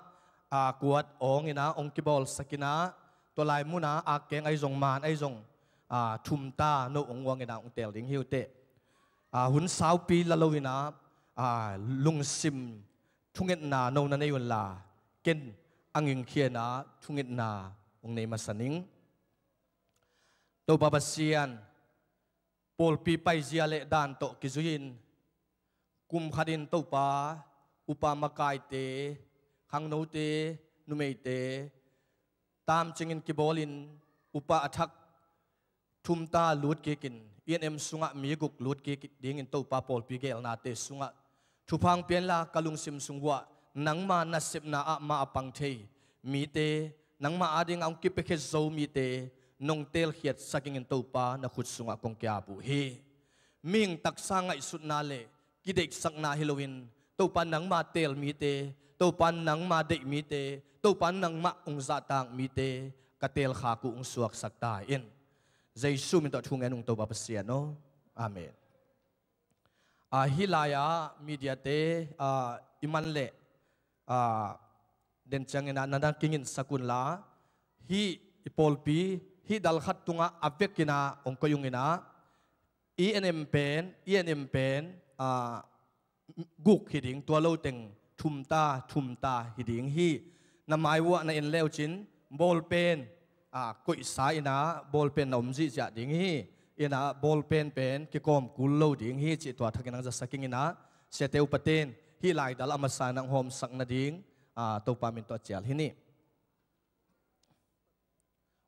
a, kuat awngin ah hong kibawlsakin ah, tua lai munah, a, keng ahi zong, man ahi zong, a, thum ta, no hong uangin ah hong teel ding hi uh teh. A, hun saupi la loin ah, a, lungsim thungetna no na nei unla, ken a ngingkhia-in ah thungetna hong nei masa ning. Topa Pasian, pawlpi paizia le dan tawh kizui-in, kum khatin Topa, upa makaite, khangnote, numeite, tamcingin kibawlin, upa a thak thum ta lut kikin, E N M sungah mi guk lut kik dingin Topa pawlpi geelnate sungah thupha hong pia inla, ka lungsim sung uah nangma nasepna ah mah a pang thei mite, nangma adingin hong kipiakhia zo mite nong teelkhiatsak ingin Topa na khut sungah kong ki-ap uh hi. Mihing taksa ngaihsutna le kideihsakna hi loin, Topa nangma teel mite, Topa nangma deih mite, Topa nangmah hong zahtak mite ka teelkhak uh hong suaksak ta in. Jesu min tawh thu ngen ung Topa Pasian aw. Amen. A, hih lai-ah mediate, a, i man leh, a, den ciangin ah na na kinginsak unla, hih i pawlpi, hih dal khat tungah a vekin ah hong koih ung in ah, E N M pen, E N M pen, a, guk hi ding, tua lo teng thum ta, thum ta hi ding hi. Na mai uah na en leucin, ball pen, a, koihsa in ah, ball pen na om zihziah ding hi. In ah, ball pen pen kikawm kul lo ding hi, cih tua thakin hong zasak ing in ah, siate upate in hih laidal a masa in ah hong hawmsak nading, a, Topa min tawh a cial hi ni.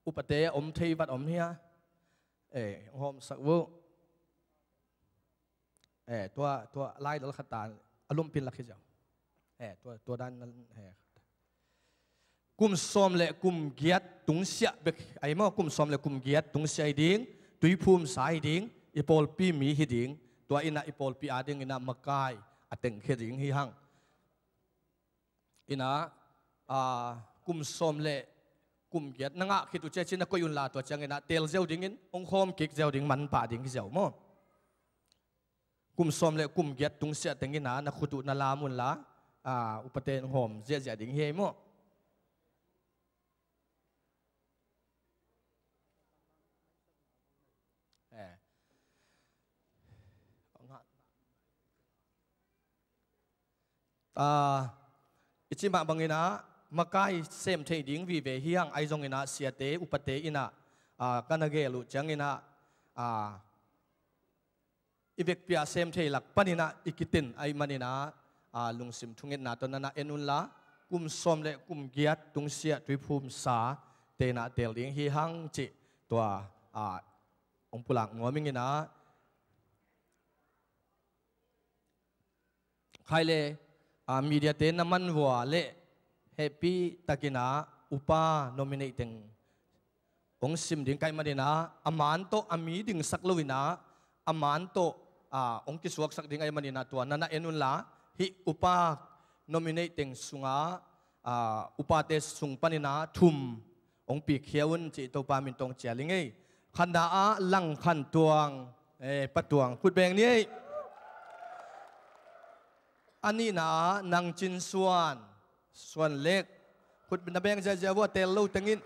Upate a om thei vat om hia? Eh, hong hawmsak uh. Eh, tua, tua laidal khat ta, a lumpin lak hi ziau. Eh, tua, tua dan, eh. Kum sawm le kum giat tungsiah bek, ahi maw, kum sawm le kum giat tungsiah hi ding, tuiphumsa hi ding, i pawlpi mi hi ding, tua in ah i pawlpi ading in ah makai a tengkhia ding hi hang. In ah, a, kum sawm le kum giat na ngah khit uh ciah cin na koih unla, tua ciangin ah teel ziau dingin, hong hawm kik ziau ding, manpha ding hi ziau maw. Kum sawm le kum giat tungsiah teng in ah na khut uh na lam unla, a, upate in hong hawm ziahziah ding hi ei maw. Ah, i cih mah bangin ah makai sem thei ding vive hi hang, ahi zongin ah siate upate in ah, ah, ka na gel uh ciangin ah, ah, i vekpi-a sem thei lak panin ah i kitin ahih manin ah, ah, lungsim thungetna tawh na na en unla, kum sawm le kum giat tungsiah tuiphumsa te na teel ding hi hang cih tua, ah, hong pulak nuam ing in ah. Khai le, ah, mediate na man vua le hehpih takin ah upa nominate teng hong sim ding ka hih manin ah, a man tawh a mi dingsak lo in ah, a man tawh, ah, hong kisuaksak ding ahih manin ah tua na na en unla, hih upa nominate teng sungah, ah, upate sung panin ah thum hong pikhia un cih Topa min tawh hong cial ing ei. Khatna ah Lang Khan Tuang, eh, Pa Tuang, khut beng ni ei. A nihna ah Nang Cin Suan, Suan Lek, khut na beng ziahziah vua, teel lo teng in.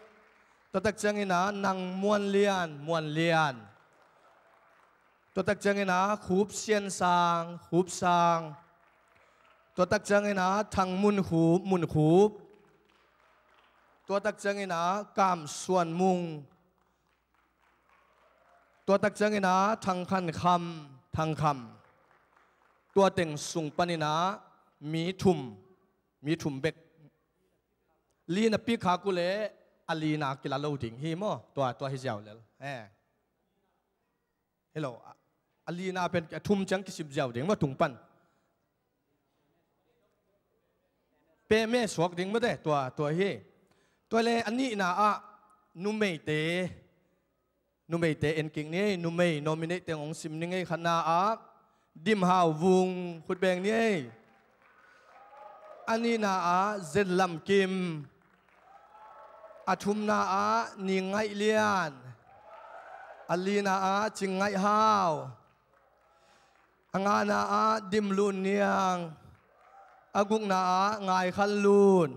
Tua tak ciangin ah Nang Muan Lian, Muan Lian. Tua tak ciangin ah Khup Sian Sang, Khup Sang. Tua tak ciangin ah Thang Mun Khup, Mun Khup. Tua tak ciangin ah Kam Suan Mung. Tua tak ciangin ah Thang Khan Kham, Thang Kham. Tua teng sung panin ah mi thum, mi thum bek. Li na pik khak uh leh a li na kila lo ding hi maw? Tua, tua hi ziau lel. Eh. Hello. A, a li na pen a thum ciang kisim ziau ding maw tung pan? Peme suak ding maw te, tua, tua hi. Tua le a nihna ah numeite, numeite en kik ni ei, numei nominate teng hong sim ni ei. Khatna ah Dim Hau Vung, khut beng ni ei. A nihna ah Zen Lam Kim. A thumna ah Ning Ngaih Lian. A lina ah Cing Ngaih Hau. A ngana ah Dim Lun Niang. A gukna ah Ngai Khan Lun.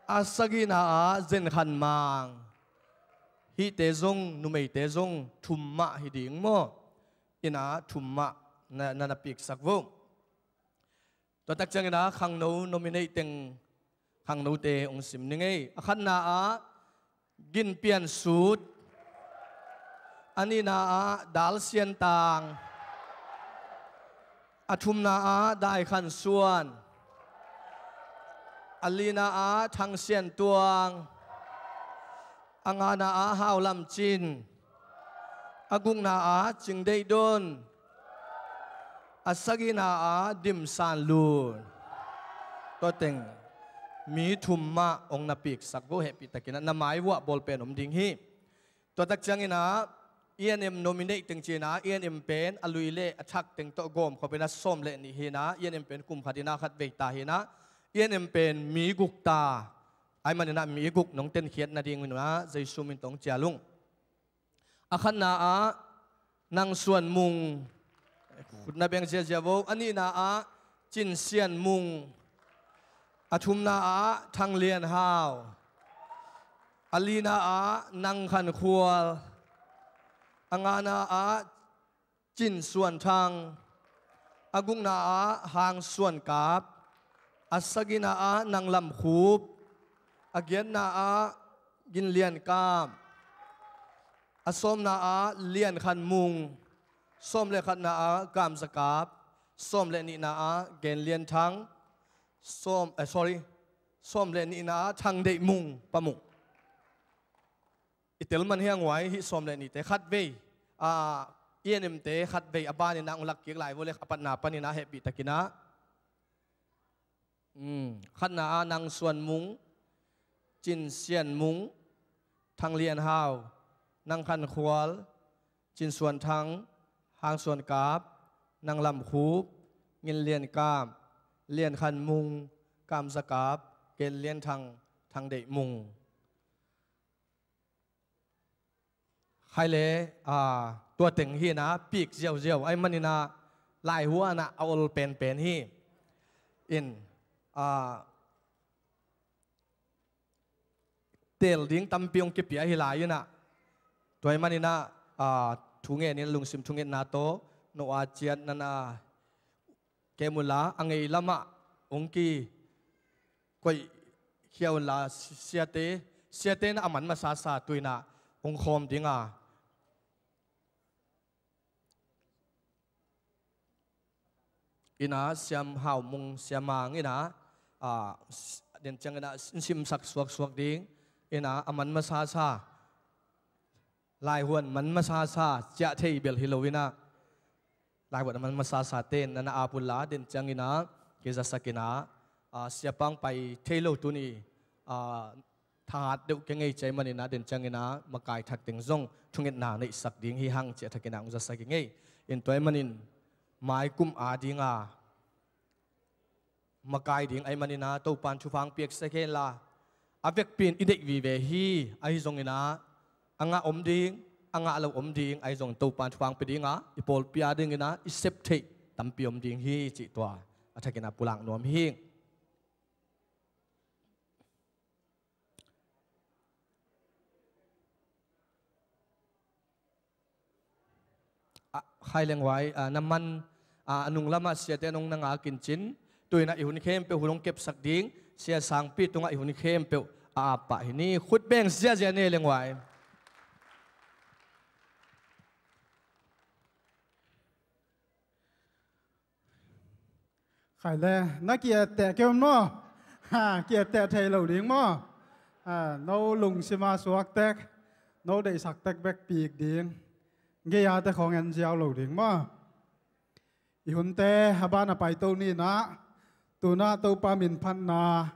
A sagihna ah Zen Khan Mang. Hihte zong, numeite zong thum mah hi ding maw? Ina thum mah na, na, na piksak vo. Tua tak ciangin ah khangno nominate teng, khangnote hong sim ni ei. A khatna ah Gin Pian Sut. A nihna ah Dal Sian Tang. A thumna ah Dai Khan Suan. A lina ah Thang Sian Tuang. A ngana ah Hau Lam Cin. A gukna ah Cing Deih Don. A sagihna ah Dim San Lun. Tua teng mi thum mah hong na piksak vo, hehpih takin ah na mai vuah bawlpen om ding hi. Tua tak ciangin ah E N M nominate teng ci-in ah, E N M pen a lui le a thak teng tawh gawm khop in ah sawm le nih hi in ah, E N M pen kum khat in ah khat vei ta hi in ah, E N M pen mi guk ta. Ahih manin ah mi guk nong tenkhiat nading in ah Jesu min tawh hong cial ung. A khatna ah Nang Suan Mung, khut na beng ziahziah vo. A nihna ah Cin Sian Mung. A thumna ah Thang Lian Hau. A lina ah Nang Khan Khual. A ngana ah Cin Suan Thang. A gukna ah Hang Suan Kap. A sagihna ah Nang Lam Khup. A giatna ah Gin Lian Kam. A sawmna ah Lian Khan Mung. Sawm le khatna ah Kam Za Kap. Sawm le nihna ah Gen Lian Thang. Sawm, eh, sorry. Sawm le nihna ah Thang Deih Mung, Pa Mung. I tel man hi hang uai, hih sawm le nihte khat vei, ah, E N M te khat vei a ban in ah hong lak kik lai vo le, a patna panin ah hehpih takin ah. Um, khatna ah Nang Suan Mung, Cin Sian Mung, Thang Lian Hau, Nang Khan Khual, Cin Suan Thang, Hang Suan Kap, Nang Lam Khup, Ngin Lian Kam, Lian Khan Mung, Kam Za Kap, Gen Lian Thang, Thang Deih Mung. Khai le, ah, tua teng hi in ah, pik ziauziau ahih manin ah, lai huan ah a ol penpen hi. In, ah, teel ding tampi hong kipia hi lai in ah. Tua ahih manin ah, ah, thu ngenin lungsim thungetna tawh, no a ciat nan a kem unla, a ngei lamah Ong ki koih khia unla, siate, siate na a man masasa tuinah ong khawm dinga. Ina siam hau mung siam mang ina, a, den ciang ina simsak suaksuak ding ina a man masasa. Laihuan man masasa ciah thei bel hi lo ina. Laihuan a man masasa ten nana ap unla den ciang ina kizasak ina, a, siapang pai thei lo tuni, a, thahat deuh kei ngei cia i manin a den ciang ina makai thak teng zong thungetna neihsak ding hi hang cia thak ina ong zasak i ngei. In tua i manin mai kum a dinga makai ding a i manin a Topan thupha ong piaksak hen la, a vekpi in i deih vive hi. Ahi zong ina a ngah om ding, a ngah lo om ding, ahi zong Topan thupha ong pia dinga i pawlpi a ding ina i sep theih tampi om ding hi cih tua a thak ina pulak nuam hi. A, khai lenghuai, a, na man, a, a nung lamah siate nong na ngak in cin, tuinah i hun khempeuh hun hong kepsak ding, sia sangpi tungah i hun khempeuh a ap pah hi ni. Khut beng ziazia ne lenghuai. Khai le, na ki-etteh kei un maw? Ha, ki-etteh thei lo ding maw? Ha, no lungsima suak tek, no deihsak tek bek pik ding. Gei-a te khawng en ziau lo ding maw? I hunte a ban a paito ni inah, tunah Topa min phatna,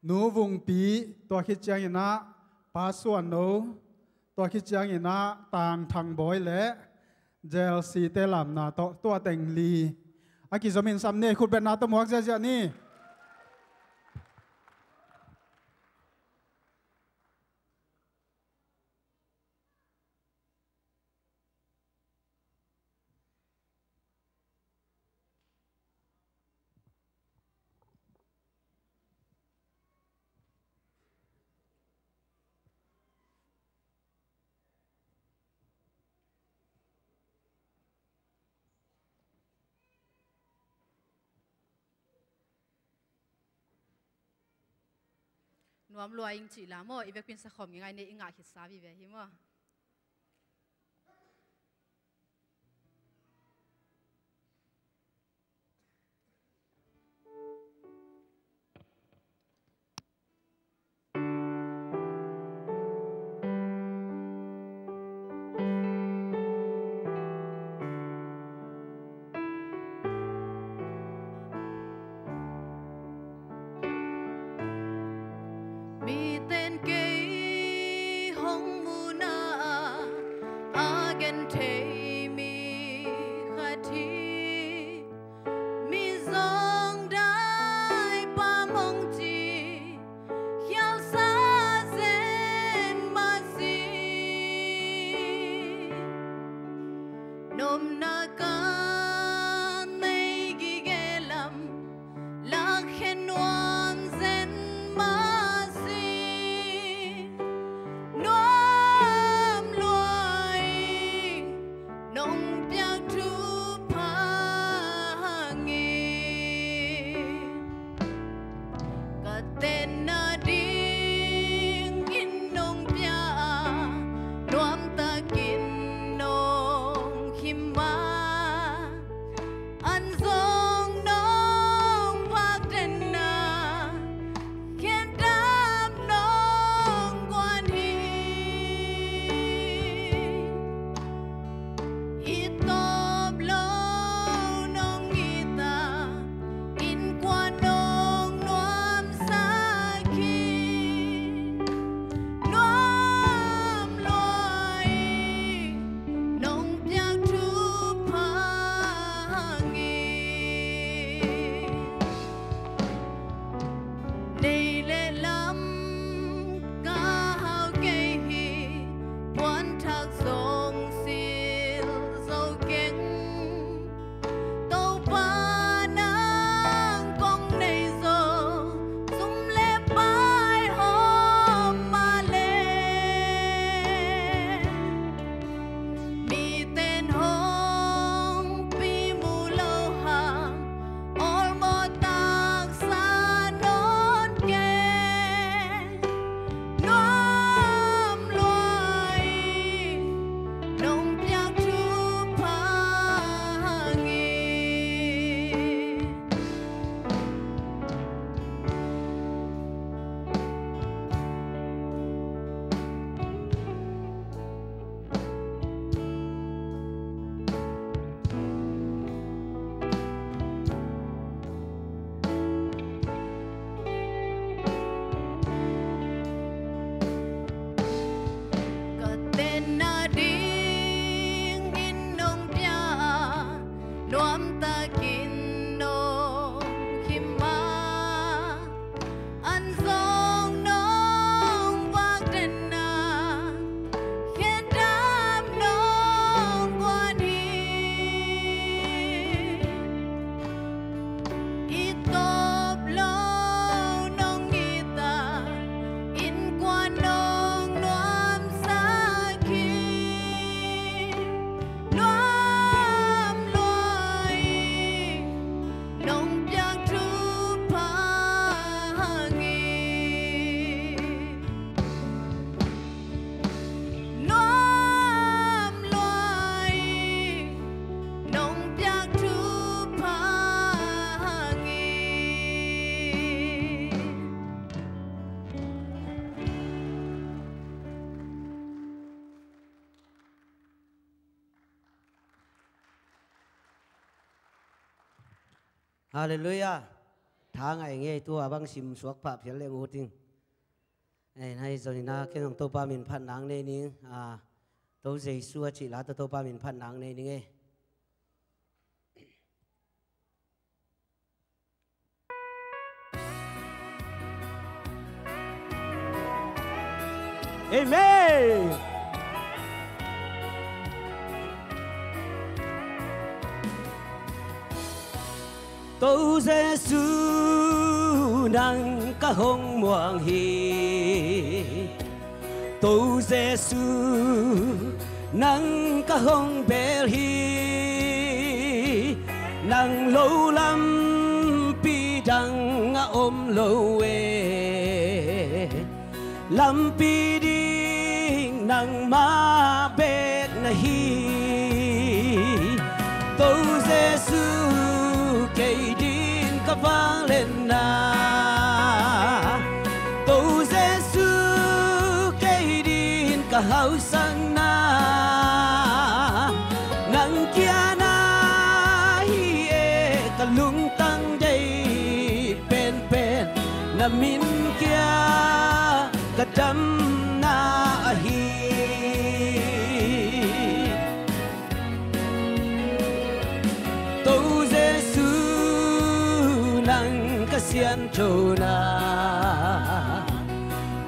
Nu Vungpi, tua khit cianginah Pa Suan No, tua khit cianginah Tang Thang Bawi le J L C te lamna tawh tua teng li a kizomin sam ni. Khutbetna tawh muak ziazia ni. Nuam lua ing cih la maw, i vekpi in sakhawm ngeingai ni, i ngah khitsa vive hi maw? Miten kei hong muhna a, a gen thei mi khat hi. Mi zong dai pam hong ci, khialsa zen mah si. Nopna ka nei gige lam lakkhe nuam zen mah si. Nuam lua ing, nong piak thupha hangin ka tenna dingin nong pia a, nuamtakin nong khim a. Halleluiah. Tha ngai ngei, tua bang sim suak pah phial leng ut ing. Ei, na hi zong ina ken zong Topa min phat nang nei ning. A, To Jesu a cih la tawh Topa min phat nang nei ning ei. Amen. To Jesu nang ka hong muang hi. To Jesu nang ka hong bel hi. Nang lo lampi dang a om lo e. Lampi ding nangmah bek na hi. To Jesu kei ding ka vangliatna. To Jesu kei ding ka hausakna. Nang kia na hi e ka lungtang deih penpen. Na min kia ka damna ahi. To Jesu nang ka sianthona.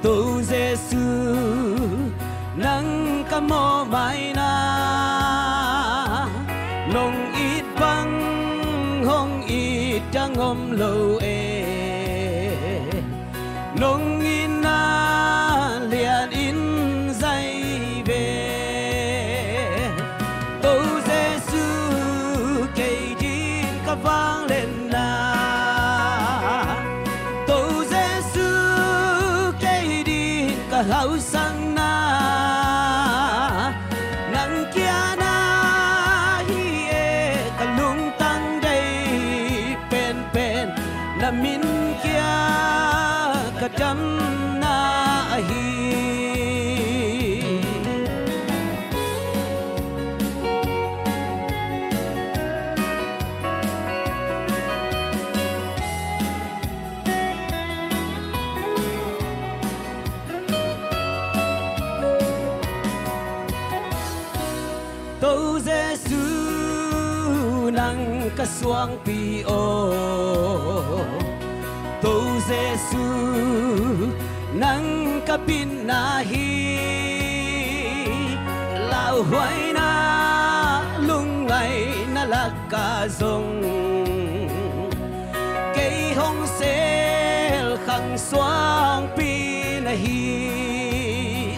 To Jesu nang ka mawhmaina. Nong it bang hong it dang om lo e. Nong itna lian in zai ve. To Jesu kei ding ka vangliatna. To Jesu kei ding ka hausakna. Nang kia na hi e ka lungtang deih penpen. Na min kia ka damna ahi. To Jesu nang ka suangpi aw. To Jesu nang ka bitna hi. Lauhuaina lungngaihna lak ka zong kei hong sel khang suangpi na hi.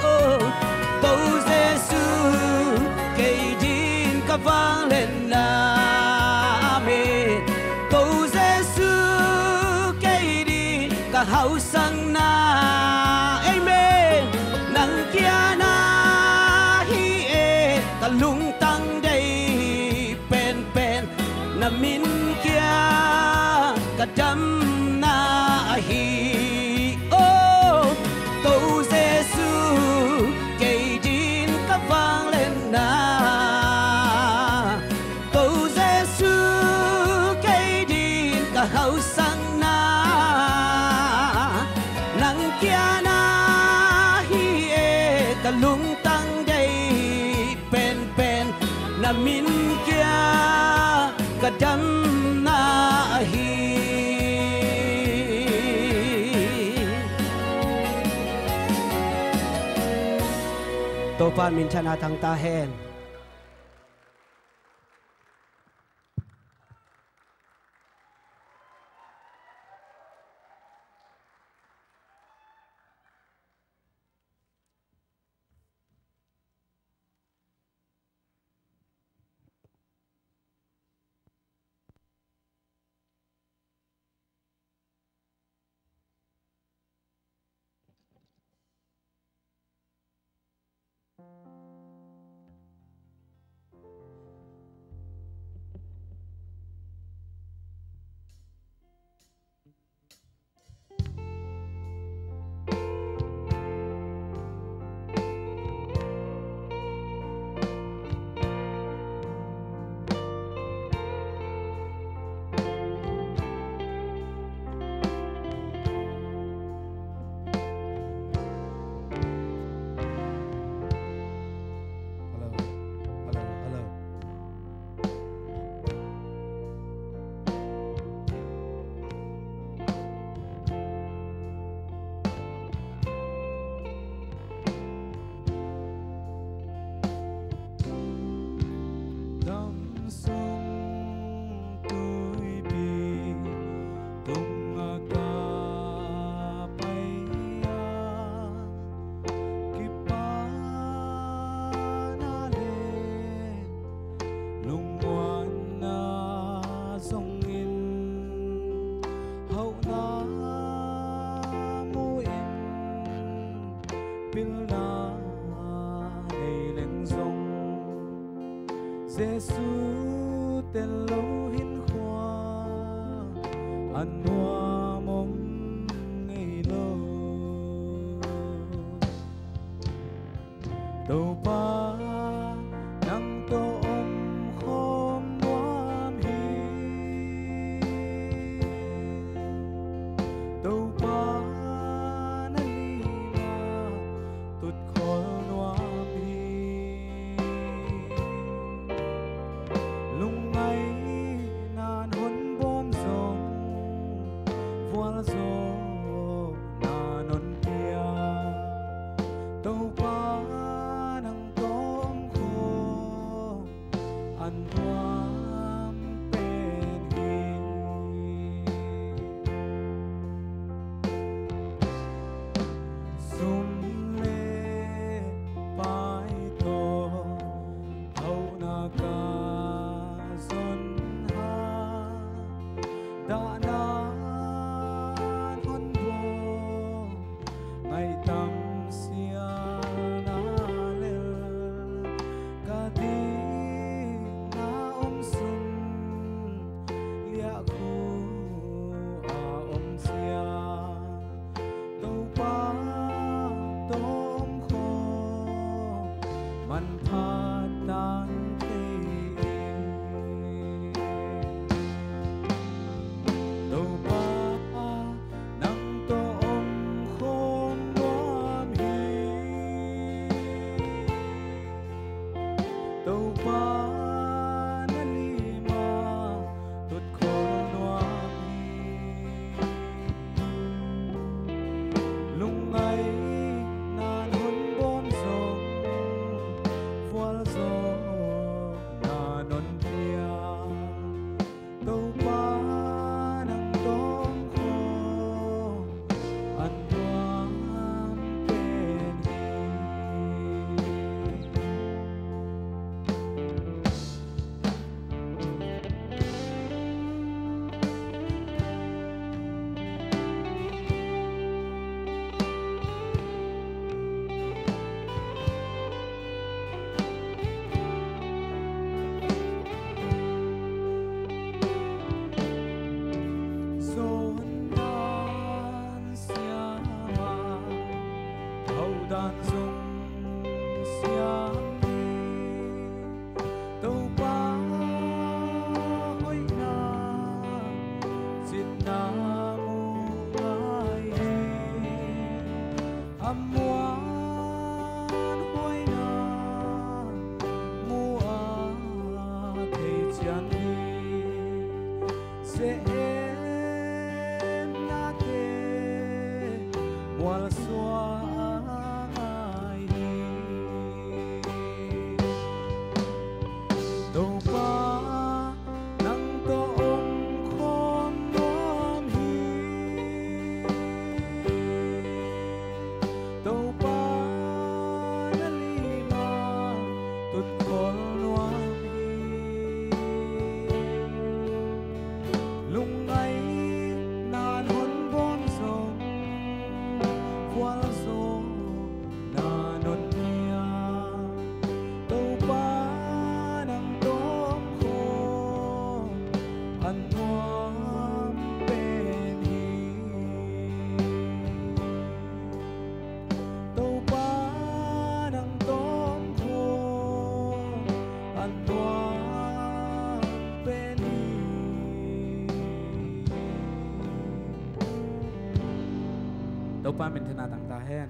Oh, To Jesu kei ding ka vangliatna. Amen. To Jesu kei ding ka hausakna. Amen. Nang kia na hi e ka lungtang deih penpen. Na min kia ka damna ahi. Oh, To Jesu kei ding ka vangliatna. To Jesu kei ding ka hausakna. Nang kia na hi e ka lungtang deih penpen. Na min kia ka damna ahi. Topa minthanna thang ta hen. Jesu tel lo hinkhua a nuam om ngei lo. Topa nang tawh om khawm nuam hi. Topa na lima tutkhol nuam hi. Lungngaihna hon bawm zong vualzawhna non pia. Topa nang tawh om khawm a nuam pen hi. Sum le pai tawh hauhna ka zon ha, dahna hon bawm ngaihtam sialna lel ka dingna om sun liahkhu a om sia. Topa tawh om khawm manpha tang thei in. Topa nang tawh om khawm nuam hi. Topa na lima tutkhol nuam hi. Lungngaihna hon bawm zong vualzawhna non pia. Topa nang tawh om khawm a nuam pen hi. Zon dan siam a, hau dan zong siam hi. Topa hoihna citna mu ngai hi. A muanhuaina mu a thei cian hi. Seh-ennate mualsuah ngai hi. Topa nang tawh om khawm nuam hi. Topa na lima tutkhol nuam hi. Lungngaihna hon bawm zong vualzawhna non pia. Topa nang tawh om khawm a nuam pen hi. Topa nang tawh om khawm a nuam pen hi. Topa minthanna tang ta hen.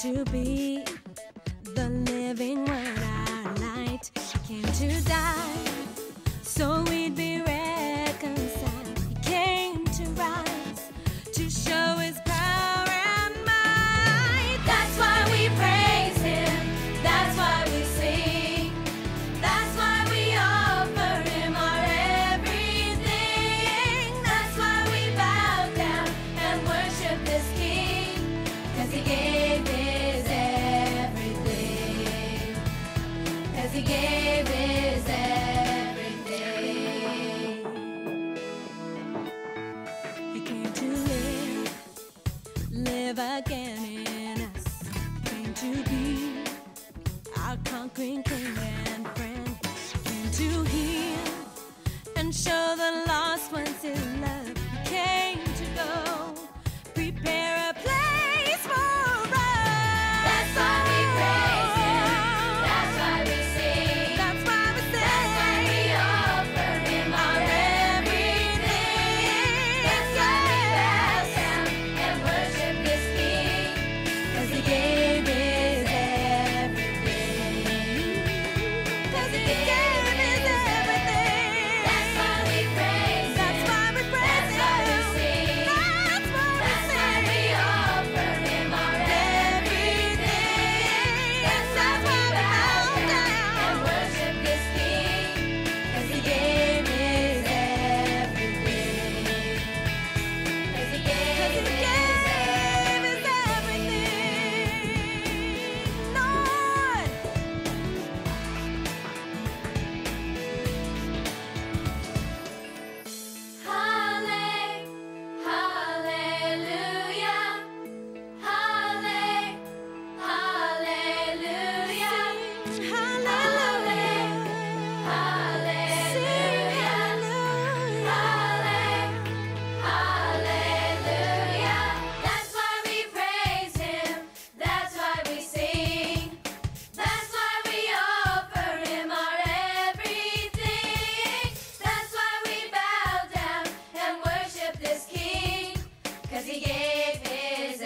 To be the living word, our light. He came to die so we'd be reconciled. He came to rise to show his power and might. That's why we praise him. That's why we sing. That's why we offer him our everything. That's why we bow down and worship this king. 'Cause he gave his everything. 'Cause he gave his everything. He came to live, live again in us. Came to be our conquering king and friend. Came to heal and show the lost ones his love. He came to go prepare a place for us. That's why we praise him. That's why we sing. That's why we sing. That's why we offer him our everything. That's why we bow down and worship this king. 'Cause he gave his everything. 'Cause he gave his everything. That's why we praise him. That's why we praise him. That's why we sing. That's why we sing. That's why we offer him our everything. That's why we bow down and worship this king. 'Cause he gave his everything. 'Cause he gave his everything, Lord. Halle-, hallelujah. Halle-, hallelujah. Sing hallelujah. Halle-, hallelujah. Sing hallelujah. Halle-, hallelujah. That's why we praise him. That's why we sing. That's why we offer him our everything. That's why we bow down and worship this king. 'Cause he gave his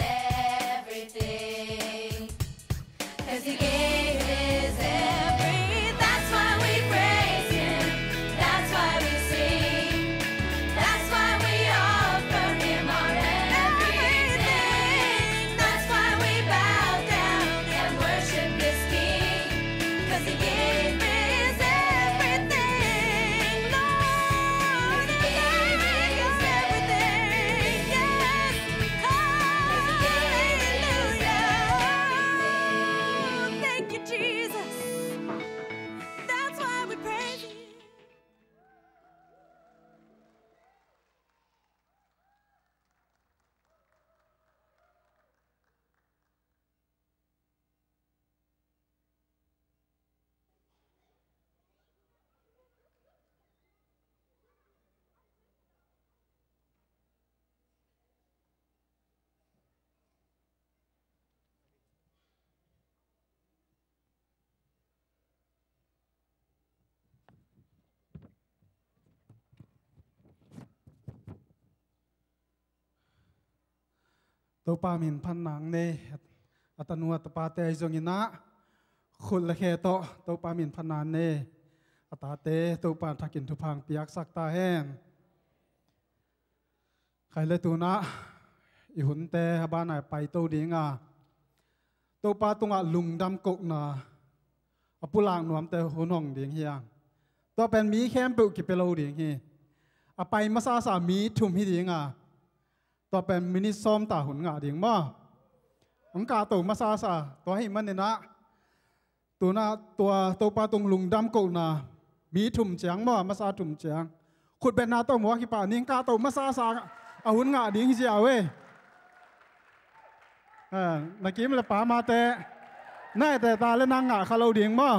everything. 'Cause he gave his everything. That's why we praise him. That's why we sing. That's why we offer him our everything. That's why we bow down and worship this king. 'Cause he gave his everything, Lord. He gave his everything, yes. Hallelujah. Thank you, Jesus. That's why we praise you. Topa min phatna nei. A tanu a tapate ahi zongin ah, khut le khe tawh Topa min phatna nei. A tate Topa thakin thupha piaksak ta hen. Khai le tun ah i hunte a banah paito ding a, Topa tungah lungdam kohna a pulak nuamte hun hong ding hi a, tua pen mi khempeuh kipia lo ding hi. A pai masasa mi thum hi ding a, tua pen minit sawm ta hun ngah ding maw? Hong kahto masasa, tua ahih manin ah, tun ah tua Topa tung lungdam kohna mi thum ciang maw, masa thum ciang. Khutbetna tawh maw, a kipah ning, kahto masasa a hun ngah ding hi ziau e. Eh, na kim le pa mate, na ete ta le nang ngah kha lo ding maw?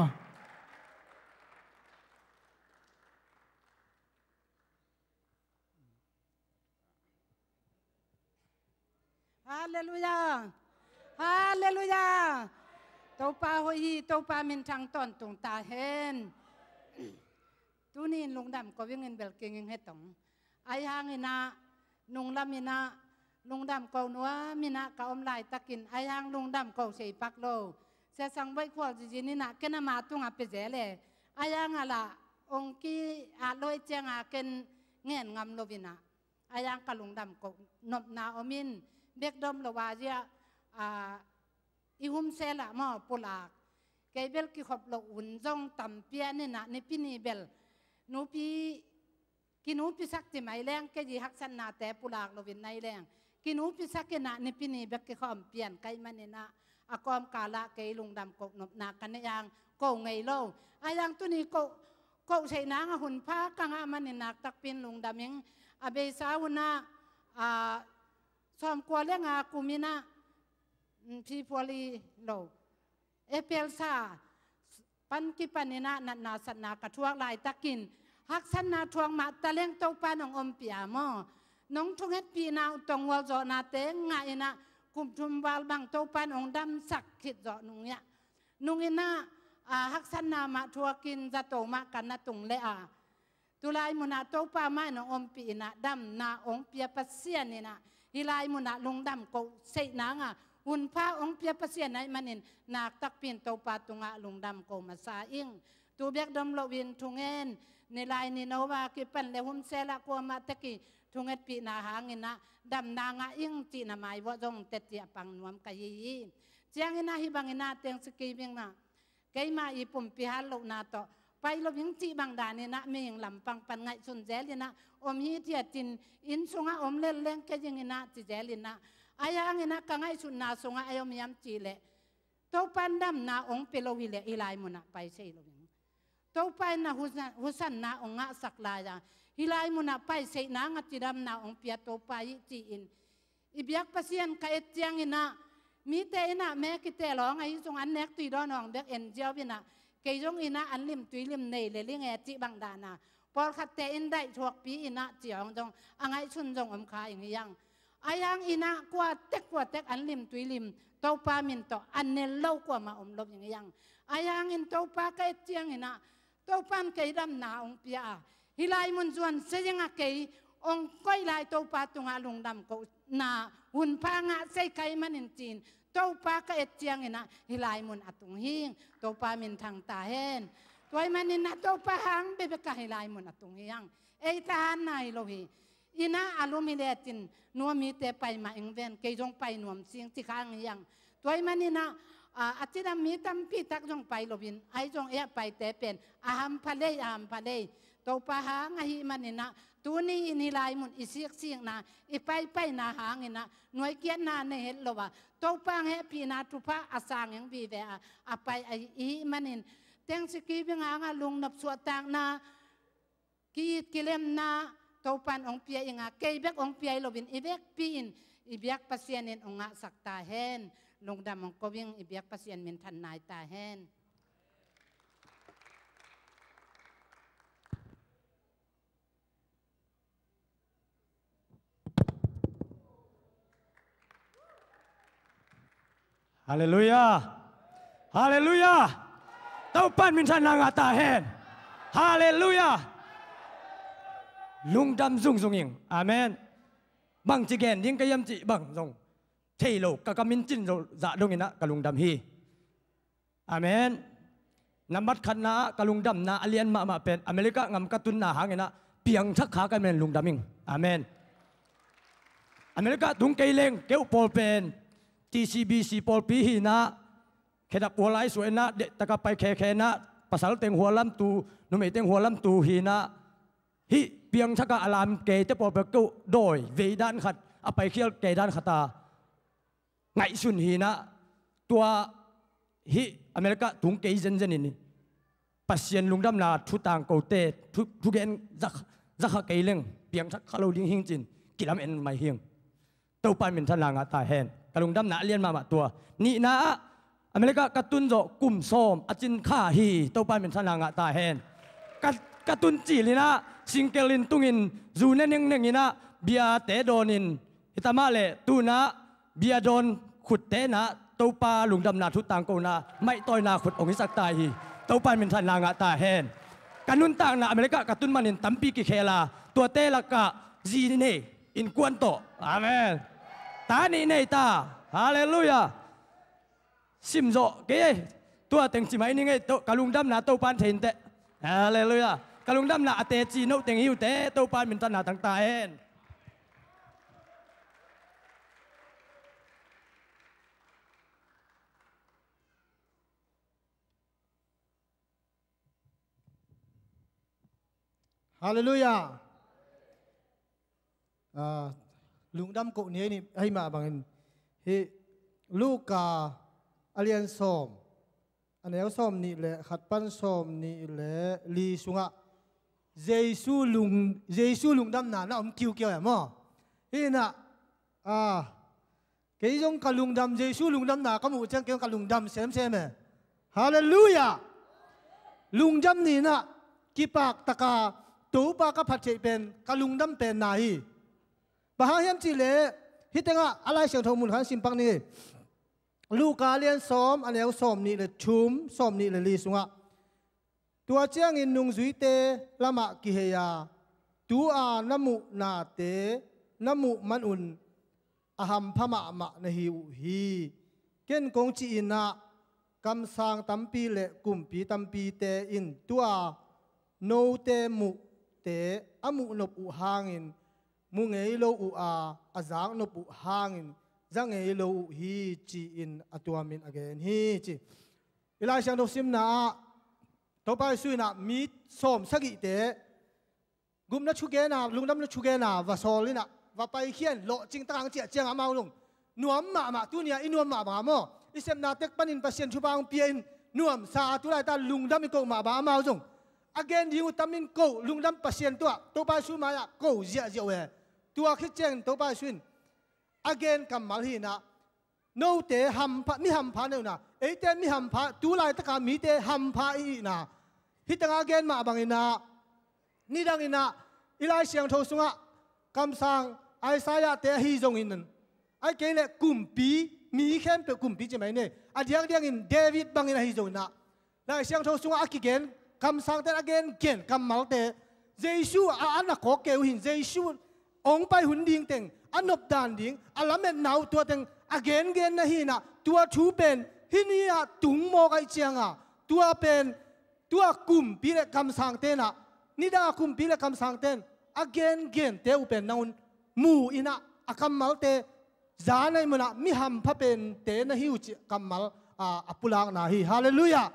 Halleluiah. Halleluiah. Topa hoih hi, Topa minthang tawntung ta hen. Tuni in lungdam ko ing in, bel kinging het ong. Ahi hangin ah, nunglam in ah, lungdam ko nuam in ah ka om laitakin a yang lungdam ko sei pak lo. Sia Sang Boih Khual Zizi in ah ken ama tungah pia zel e. A yang a lah ong ki-at lo ahih ciangin ken ngen ngam lo in ah a yang ka lungdam ko nopna om in, bek dom lo a zia, a, i hun sel ah maw pulak. Kei bel kikhop loh hun zong tampi a ni in ah Nipi ni bel nupi kinupisak ci mai leng, kei i haksatnate pulak lo in nai leng kinupisak in ah Nipi ni bek kikhawm pian ka hih man in ah a kawmkal ah kei lungdam ko nopna ka neih a, ko ngei lo. A yang tuni ko, ko seih nang a hun pha ka ngah man in nak takpi in lungdam ing. A beisa hun ah, a, sawmkua le nga kum in ah, mm, February lo, April sa pan kipan in ah natna satna ka thuak laitakin haksatna thuak mah ta leng Topa in ong ompih a maw, nong thungetpihna uh tawh gualzawhnate ngah in ah kum thum val bang Topa in ong damsak khit zawh nung in ah, nung in ah, a, haksatna mah thuakin zato mah ka na tung leh a, tu lai mun ah Topa mah in ong ompih in ah damna ong pia Pasian in ah hih lai mun ah lungdam ko seih nang a hun pha ong pia Pasian ahih manin nak takpi in Topa tungah lungdam ko masa ing. Tu bek dom lo in thungen, nilai nino a kipan le hun sel ah kuamah tek i thungetpihna hang in ah damna ngah ing cihna mai vuah zong teci a pang nuam ka hi hi. Ciangin ah hih bang in ah Thanksgiving ah keima i pumpi hal lohna tawh pai lo ing cih bang dan in ah mihing lampang pan ngaihsun zel in ah om hithiat in, inn sungah om lel leng kei zing in ah ci zel in ah, a yang in ah ka ngaihsutna sungah a om hiam cih leh Topa in damna ong pia lo hi leh hih lai mun ah pai sei lo ing. Topa in ah husa-, husanna ong ngahsak lai a, hih lai mun ah pai seih nang a cidamna ong pia Topa hi ci-in i biak Pasian ka et ciangin ah mite in ah me kite lawng ahi zong an nek tui dawn awng bek en ziau in ah kei zong in ah an lim tui lim nei le ling e cih bang dan a pawlkhatte in daih thuakpi in ah ci awng zong a ngaihsun zong om kha ing hi ang. A yang in ah kuatek kuatek an lim tui lim Topa min tawh an nel lo kuamah om lo ing hi ang. A yang in Topa ka et ciangin ah Topa in kei damna ong pia a, hih lai mun zuan se zing a kei ong koih lai Topa tungah lungdam ko na hun pha ngah sei ka hih manin ci-in Topa ka et ciangin ah hih lai mun a tung hi ing. Topa min thang ta hen. Tua hih manin ah Topa hang bekbek a hih lai mun a tung hi ang. Ei thahatna hi lo hi. In ah a lum hi lecin nuam mite pai mah ing ven, kei zong pai nuam sing ci kha ing hi ang. Tua hih manin ah, a, a cidam mi tampi tak zong pai lo in, ahi zong ei a paite pen a hampha lei, a hampha lei. Topa hang ahih manin ah tuni in hih lai mun i siksikna, i paipaina hang in ah nuaikiatna nei het lo a, Topa hong hehpihna thupha a sang ing vive a, a pai ahih manin Thanksgiving hang a lungnop suahtakna, ki-it kilemna Topa in ong pia ing a, kei bek ong pia hi lo in i vekpi in i biak Pasian in ong ngahsak ta hen. Lungdam ong ko ing, i biak Pasian minthan nai ta hen. Halleluiah. Halleluiah. Topa in minthanna ngah ta hen. Halleluiah. Lungdam zungzung ing. Amen. Bangci gen ding ka hiam cih bang zong thei lo, ka kam in cin zo zah dong in ah ka lungdam hi. Amen. Nambat khatna ah ka lungdamna a lian mahmah pen America gam ka tunna hang in ah piangthak kha ka hih manin lungdam ing. Amen. America tung kei leng kei uh pawl pen T C B C pawlpi hi in ah, khedap ual ai suah in ah, deihtak a pai khekhe in ah, pasal teng hualamtu, numei teng hualamtu hi in ah, hih piangthak a a lam keite pawl pen kei uh dawi vei dan khat, a paikhial kei dan khat a ngaihsun hi in ah, tua hih America tung kei zenzen in Pasian lungdamna thu tangkote, thu, thugen za, za kha kei leng piangthak kha lo ding hi ing ci-in kilamen mai hi ing. Topa in minthanna ngah ta hen. Ka lungdamna a lian mahmah tua. Nihna ah America ka tun zawh kum sawm a cin kha hi. Topa in minthanna ngah ta hen. Ka, ka tun cil in ah singkel in tungin zu ne nengneng in ah biate dawn in, hi ta mah leh tu in ah bia dawn khutte in ah Topa lungdamna thu tangkona maitawina khut ong hisak ta hi. Topa in minthanna ngah ta hen. Ka nuntakna America ka tun manin tampi kikhel a, tuate lakah zi nei, innkuan tawh. Amen. ta nih nei ta. Halleluiah. Simzawh kei ei. Tua teng ci mai ning ei, to, ka lungdamna Topan thei inteh. Halleluiah. Ka lungdamna a teci note teng hi uh teh, Topan min tanna tang ta hen. Halleluiah. Ah, lungdam koh ni ahi mah bangin, hih Luka a lian sawm, a neu sawm nih le khat pan sawm nih le li sungah Jesu lung, Jesu lungdamna na om kiukiau e maw? Hih inah, ah, kei zong ka lungdam, Jesu lungdamna ka muh ciang kei zong ka lungdam semsem e. Halleluiah. Lungdam ni inah kipak taka Topa ka phat theih pen ka lungdam penna hi. Bang hang hiam cihleh, hih tengah a Lai Siangtho mun khan simpak ni. Luka lian sawm, a neu sawm nih le thum, sawm nih le li sungah, tua ciangin nungzuite lamah kihei a, tu-a na muh nate na muh manun a hampha mahmah na hi uh hi. Ken kong ci inah, kamsang tampi le kumpi tampite in tu-a note muhte a muh nop uh hangin mu ngei lo uh a, a zak nop uh hangin za ngei lo uh hi, ci-in a tuamin a gen hi, ci. I Lai Siangtho simna ah Topa Jesu inah mi sawm sagihte gupna thugena, lungdamna thugena va sawl inah va paikhia in, lawhcing takang ciah ciangah amau zong nuam mahmah, tuni-ah i nuam mah bangah maw, i sepna tek panin Pasian thupha hong pia in nuamsa a, tu laita lungdam i koh mah bangah amau zong a gen ding uh tamin koh, lungdam Pasian tuah, Topa Jesu mai-ah koh ziahziah uh e. Tua khit ciangin Topa Jesu in a gen kammal hi inah, note hampha, mi hampha na hi uh na, eite mi hampha, tu laitaka mite hampha i hihna. Hih tengah a gen mah bang inah, nidang inah i Lai Siangtho sungah kamsang Isaiah-te ahi zongin, ahih kei leh kumpi, mi khempeuh kumpi ci mai ni, a diakdiakin David bangin ahi zongin ah, Lai Siangtho sungah a kigen kamsangte in a gengen kammalte, Jesu a, a na kawk kei uh hin, Jesu hong pai hun ding teng a nopdan ding, a lametna uh tua teng a gengen na hi inah, tua thu pen hih ni-ah tung mawk ahih cianga, tua pen tua kumpi le kamsangte inah, nidang a kumpi le kamsangte in a gengente uh pen nang un mu inah, a kammalte za na hih munah mi hampha pente na hi uh cih kammal, a, a pulakna hi. Halleluiah.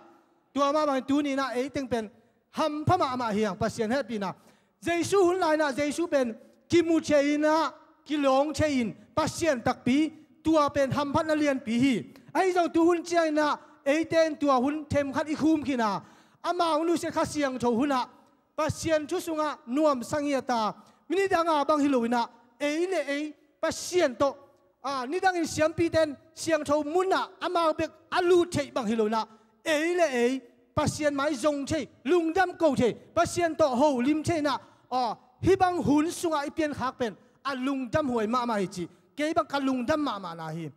Tua mah bangin tuni inah ei teng pen hampha mahmah hi hang, Pasian hehpihna. Jesu hun lai inah Jesu pen kimu thei inah, kilawng thei in, Pasian takpi, tua pen hamphatna lianpi hi. Ahi zong tu hun ciang inah eite in tua hun themkhat i khum khin a, amau nusia Kha Siangtho hunah Pasian thu sungah nuamsa ngiat a, mi nidanga bang hi lo inah, ei le ei Pasian tawh, a, nidangin siampite in siangtho munah amau bek a lut theih bang hi lo inah, ei le ei Pasian mai zong thei, lungdam ko thei, Pasian tawh holim thei inah, a, hih bang hun sungah i piankhak pen a lungdam huai mahmah hi cih kei bang ka lungdam mahmahna hi.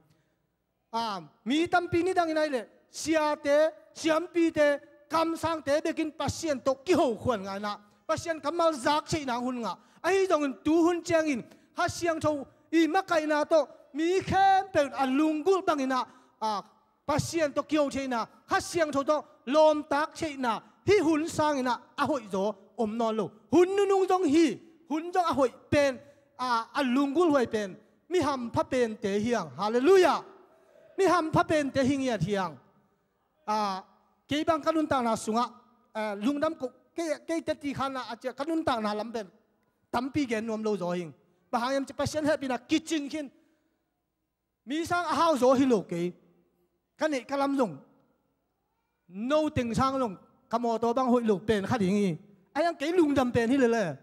A, mi tampi nidangin ahih leh siate, siampite, kamsangte bekin Pasian tawh kihokhuan ngai inah, Pasian kammal zak theihna hun ngah. Ahi zongin tu hun ciangin Kha Siangtho i makaihna tawh mi khempeuh in a lunggulh bang inah, a, Pasian tawh kiho theihna, Kha Siangtho tawh lawmtak theihna, hih hun sang inah a hoihzaw om nawn lo. Hun nunung zong hi, hun zong a hoih pen, a, a lunggulh huai pen mi hampha pente hi hang. Halleluiah. Mi hampha pente hi ngiat hi hang. A, kei bang ka nuntakna sungah, a, lungdam ko, kei, kei teti khanna a ciah ka nuntakna lam pen tampi gen nuam lo zaw hing. Bang hang hiam cih Pasian hehpihna kicing khin. Mi sang a hau zaw hi lo kei. Ka neih ka lam zong, no teng sang zong, ka mawtaw bang hoih lo pen kha ding hi. A hiang kei lungdam pen hi lele.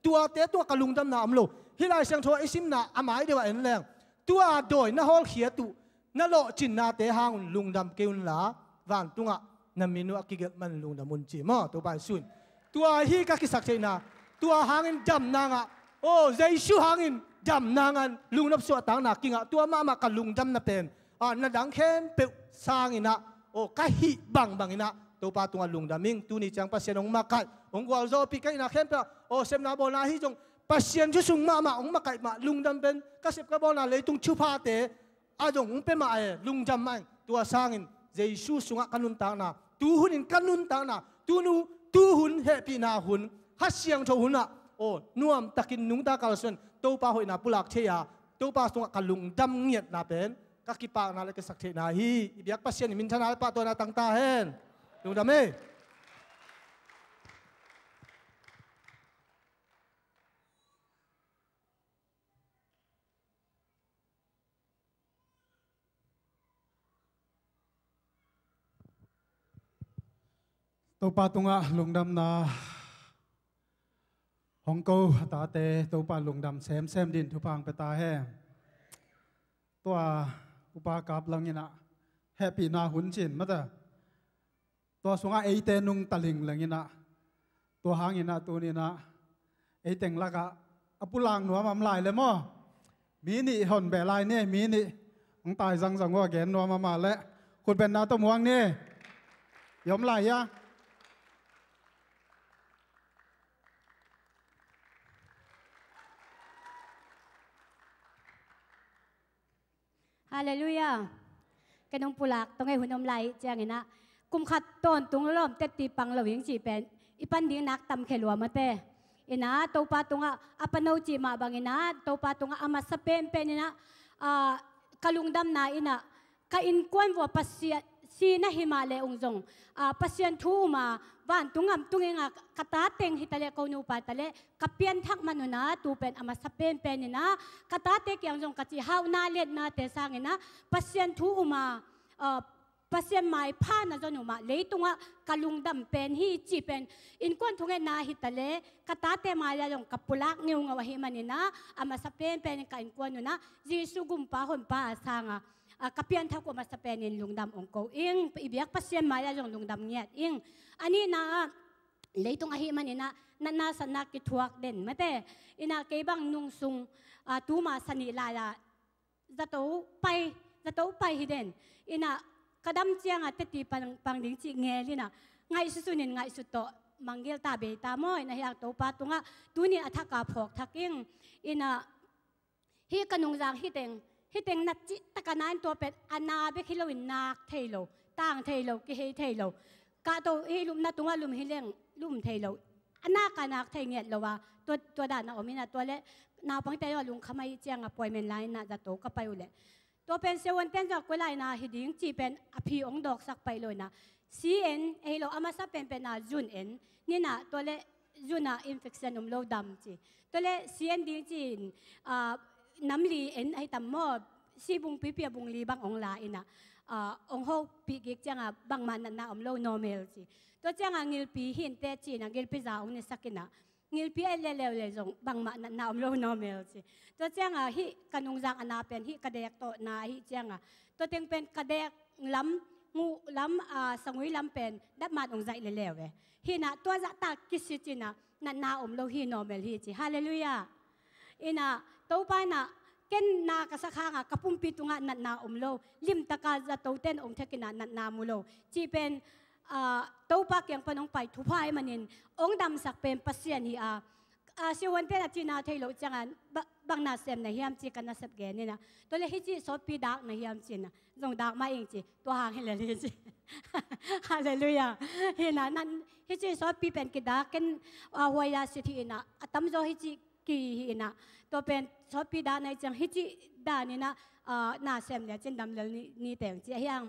Tuate tua ka lungdamna om lo. Hih Lai Siangtho a i simna a mai deuh a en leng, tua dawi na hawlkhiat uh, na lawhcinnate hangun lungdam kei unla, vantungah na min uh a kigelh man lungdam un ci maw, Topa Jesu in. Tua hi ka kisaktheihna. Tua hangin damna ngah. Aw, Jesu hangin damna ngah, lungnop suahtakna kingah, tua mahmah ka lungdamna pen, a, na dang khempeuh sang inah, aw, ka hih bangbang inah Topa tungah lungdam ing. Tuni ciang Pasian hong makaih, hong gualzawhpih ka hihna khempeuh, aw, sepna bawlna ahi zong, Pasian thu sung mahmah hong makaih mah lungdam pen ka sep ka bawlna leitung thuphate a dong hong pia mah e, lungdam mah ing. Tua sangin Jesu sungah ka nuntakna, tuhunin ka nuntakna, tunu, tuhun hehpihna hun, Kha Siangtho hunah, aw, nuamtakin nungta kalsuan Topa hoihna pulak thei a, Topa sungah ka lungdam ngiatna pen ka kipakna le ka sak theihna hi. I biak Pasian i minthanna le pahtawina tang ta hen. Lungdam e. Topa tungah lungdamna hong ko a tate Topa lungdam semsem din thupha hong pia ta hen. Tua upa kap langin ah hehpihna hun cin mata. Tua sungah eite nungta linglang in ah, tua hangin ah tuni in ah ei teng lakah a pulak nuam a om lai le maw? Mi nih hon beh lai ni, mi nih. Hong tai zangzang uh a gen nuam a om lai le khut beng na tawh muang ni. I om lai hia? Halleluiah. Ken hong pulak tawh ngei hun om lai ciangin ah, kum khat tawntung lawm tetti pang lo ing cih pen i pan ding nak tam khe lua mate. In ah Topa tungah a pano cih mah bangin ah Topa tungah a masa penpen in ah, ah, ka lungdamna in ah ka innkuan vua Pasian si na hi mah le ung zong, ah, Pasian thu um a vantung gam tung ing a ka ta teng hi ta le ko nupa ta le ka pianthak man un ah tu pen a masa penpen in ah ka tate kiang zong ka ci hauhna liatnate sangin ah Pasian thu um a, ah, Pasian maipha na zon uh mah leitungah ka lungdam pen hi cih pen innkuan thungetna hi ta le ka tate mai-ah zong ka pulak ngeungau ahih manin ah a masa penpen in ka innkuan un ah Jesu gumpa honpa a sangah, ah, ka pianthak uh a masa penin lungdam hong ko ing. I biak Pasian mai-ah zong lungdam ngiat ing. A nihna ah leitung ahih manin ah natna satna kithuak den mate. In ah kei bang nung sung, ah, tuma sa nih lai-ah zato pai, zato pai hi den. In ah ka dam ciangah teti pang, pang ding cih ngel in ah ngaihsut sunin ngaihsut tawh manggil ta bei ta maw. In ah hiang Topa tungah tuni a thak a phawk thak ing. In ah hih ka nungzang hih teng, hih teng na cih tak a na in tua pen a na bek hi loin nak thei lo, tang thei lo, kihei thei lo. Kahto hih lupna tungah lum hi leng lum thei lo. A nak a nak thei ngiat lo a, tua, tua dan a om in ah tua le naupangte zong a lungkham ahih ciangah appointment la in ah zato ka pai uh leh. Tua pen siavuanten zong a kua lai-in ah hi ding cih pen a phi hong dawksak pai lo in ah si en, ei lo a masa penpen ah zun en. Ni in ah tua le zun ah infection om lo dam ci. Tua le si en ding ci-in, ah, nam li en ahi tam maw, si bung pipi a bung li bang hong la in ah, ah, hong hopih kik ciangah bangmah natna om lo normal ci. Tua ciangah ngilpi hi inteh ci-in ah ngilpi za hong nisak in ah ngilpi a et leuleu le zong bangmah natna om lo normal ci. Tua ciangah hih ka nungzang a na pen hih ka dek tawh na ahih ciangah tua teng pen ka dek lam, nguh lam, ah, sangui lam pen dapmat hong zaih leuleu e. Hih in ah tua zahtak kisit in ah natna om lo hi, normal hi ci. Halleluiah. In ah Topa in ah ken na ka sak hangah ka pumpi tungah natna om lo, limtaka zatote in hong thek in ah natna mu lo cih pen, ah, Topa kiang pan hong pai thupha ahih manin hong damsak pen Pasian hi a, ah, siavuante in a cihna thei loh ciangah ba-, bang na sem na hiam ci ka nasep gen in ah, tua le hih cih sawtpi dak na hiam ci in ah, zong dak mah ing ci, tua hang hi lel hi ci. Halleluiah. Hi in ah, nan hih cih sawtpi pen kidak ken, ah, huai a sit hi in ah, a tamzaw hih cih ki hi in ah, tua pen sawtpi dak na hi ciang hih cih dan in ah, ah, na sem le cin dam lel ni, ni teng ci a hiang.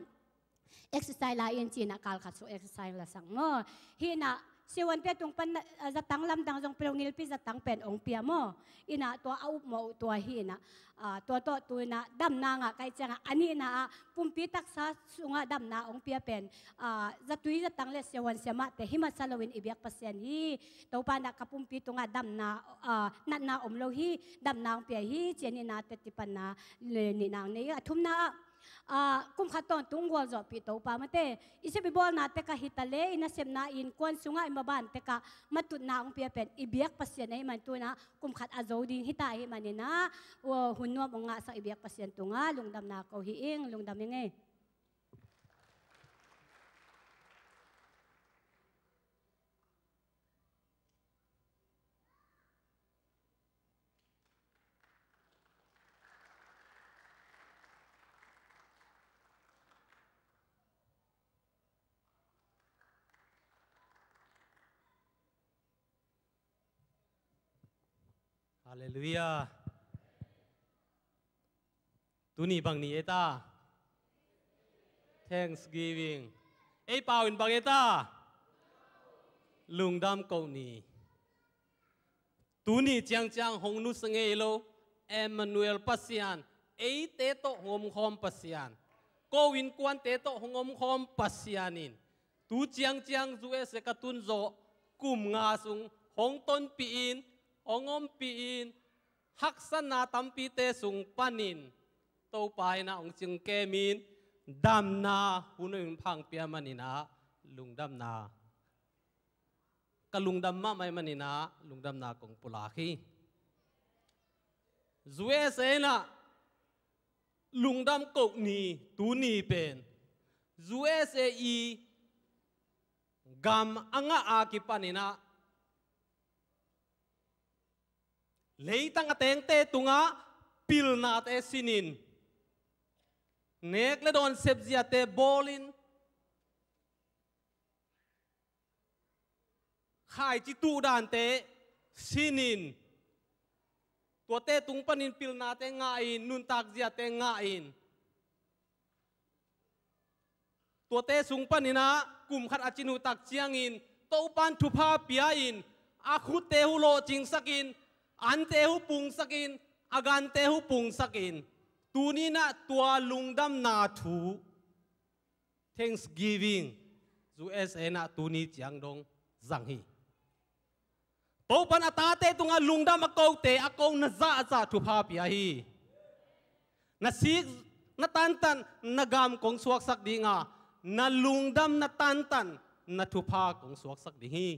Exercise la in ci in ah kal khat suk exercise la sak maw. Hi in ah siavuante tung pan, ah, zatang lamdang zong peuh ngilpi zatang pen hong pia maw. In ah tua a upmawh uh tua hi in ah, ah, tua tawh tu in ah damna ngah ka hih ciangah a nihna ah pumpi taksa sungah damna hong pia pen, ah, zatui zatang le siavuan siamahte hi masa loin i biak Pasian hi. Topa in ah ka pumpi tungah damna, ah, natna om lo hi, damna hong pia hi ci a nihna teti panna le nihna hong nei. A thumna ah, ah, kum khat tawntung gualzawhpih Topa mate. I sep i bawlna tek ah hi ta le, i nasepna innkuan sungah i maban tek ah matutna hong pia pen i biak Pasian ahih man tu in ah kum khat a zo ding hi ta ahih manin ah, uh, hun nuam hong ngahsak i biak Pasian tungah lungdamna ko hi ing. Lungdam ing ei. Halleluiah. Tuni bang ni ei ta? Thanksgiving. Ei pau in bang ei ta? Lungdam koh ni. Tuni ciangciang hong nusia ngei lo Emmanuel Pasian, eite tawh hong omkhawm Pasian, ko innkuante tawh hong omkhawm Pasian in tu ciangciang U S A ka tun zawh kum nga sung hong tonpih in, hong ompih in, haksatna tampite sung panin Topa in ah hong cingkem in, damna hun hong pia manin ah lungdamna, ka lungdam mahmah manin ah lungdamna kong pulak hi. U S A in ah lungdam koh ni, tuni pen U S A i gam a ngah a kipanin ah leitang a tengte tungah pilnate sinin, nek le dawn sepziate bawlin, khaici tuhdante sinin, tuate tung panin pilnate ngahin, nuntakziate ngahin, tuate sung panin ah kum khat a cin uh tak ciangin Topan thupha pia-in, a khutte uh lawhcingsakin, ante uh pungsakin, a gante uh pungsakin, tuni in ah tua lungdamna thu, Thanksgiving, U S A in ah tuni ciang dong zang hi. Topan a tate tungah lungdam a kote a ko na zahzah thupha pia hi. Na sik na tantan na gam kong suaksak ding a, na lungdam na tantan na thupha kong suaksak ding hi.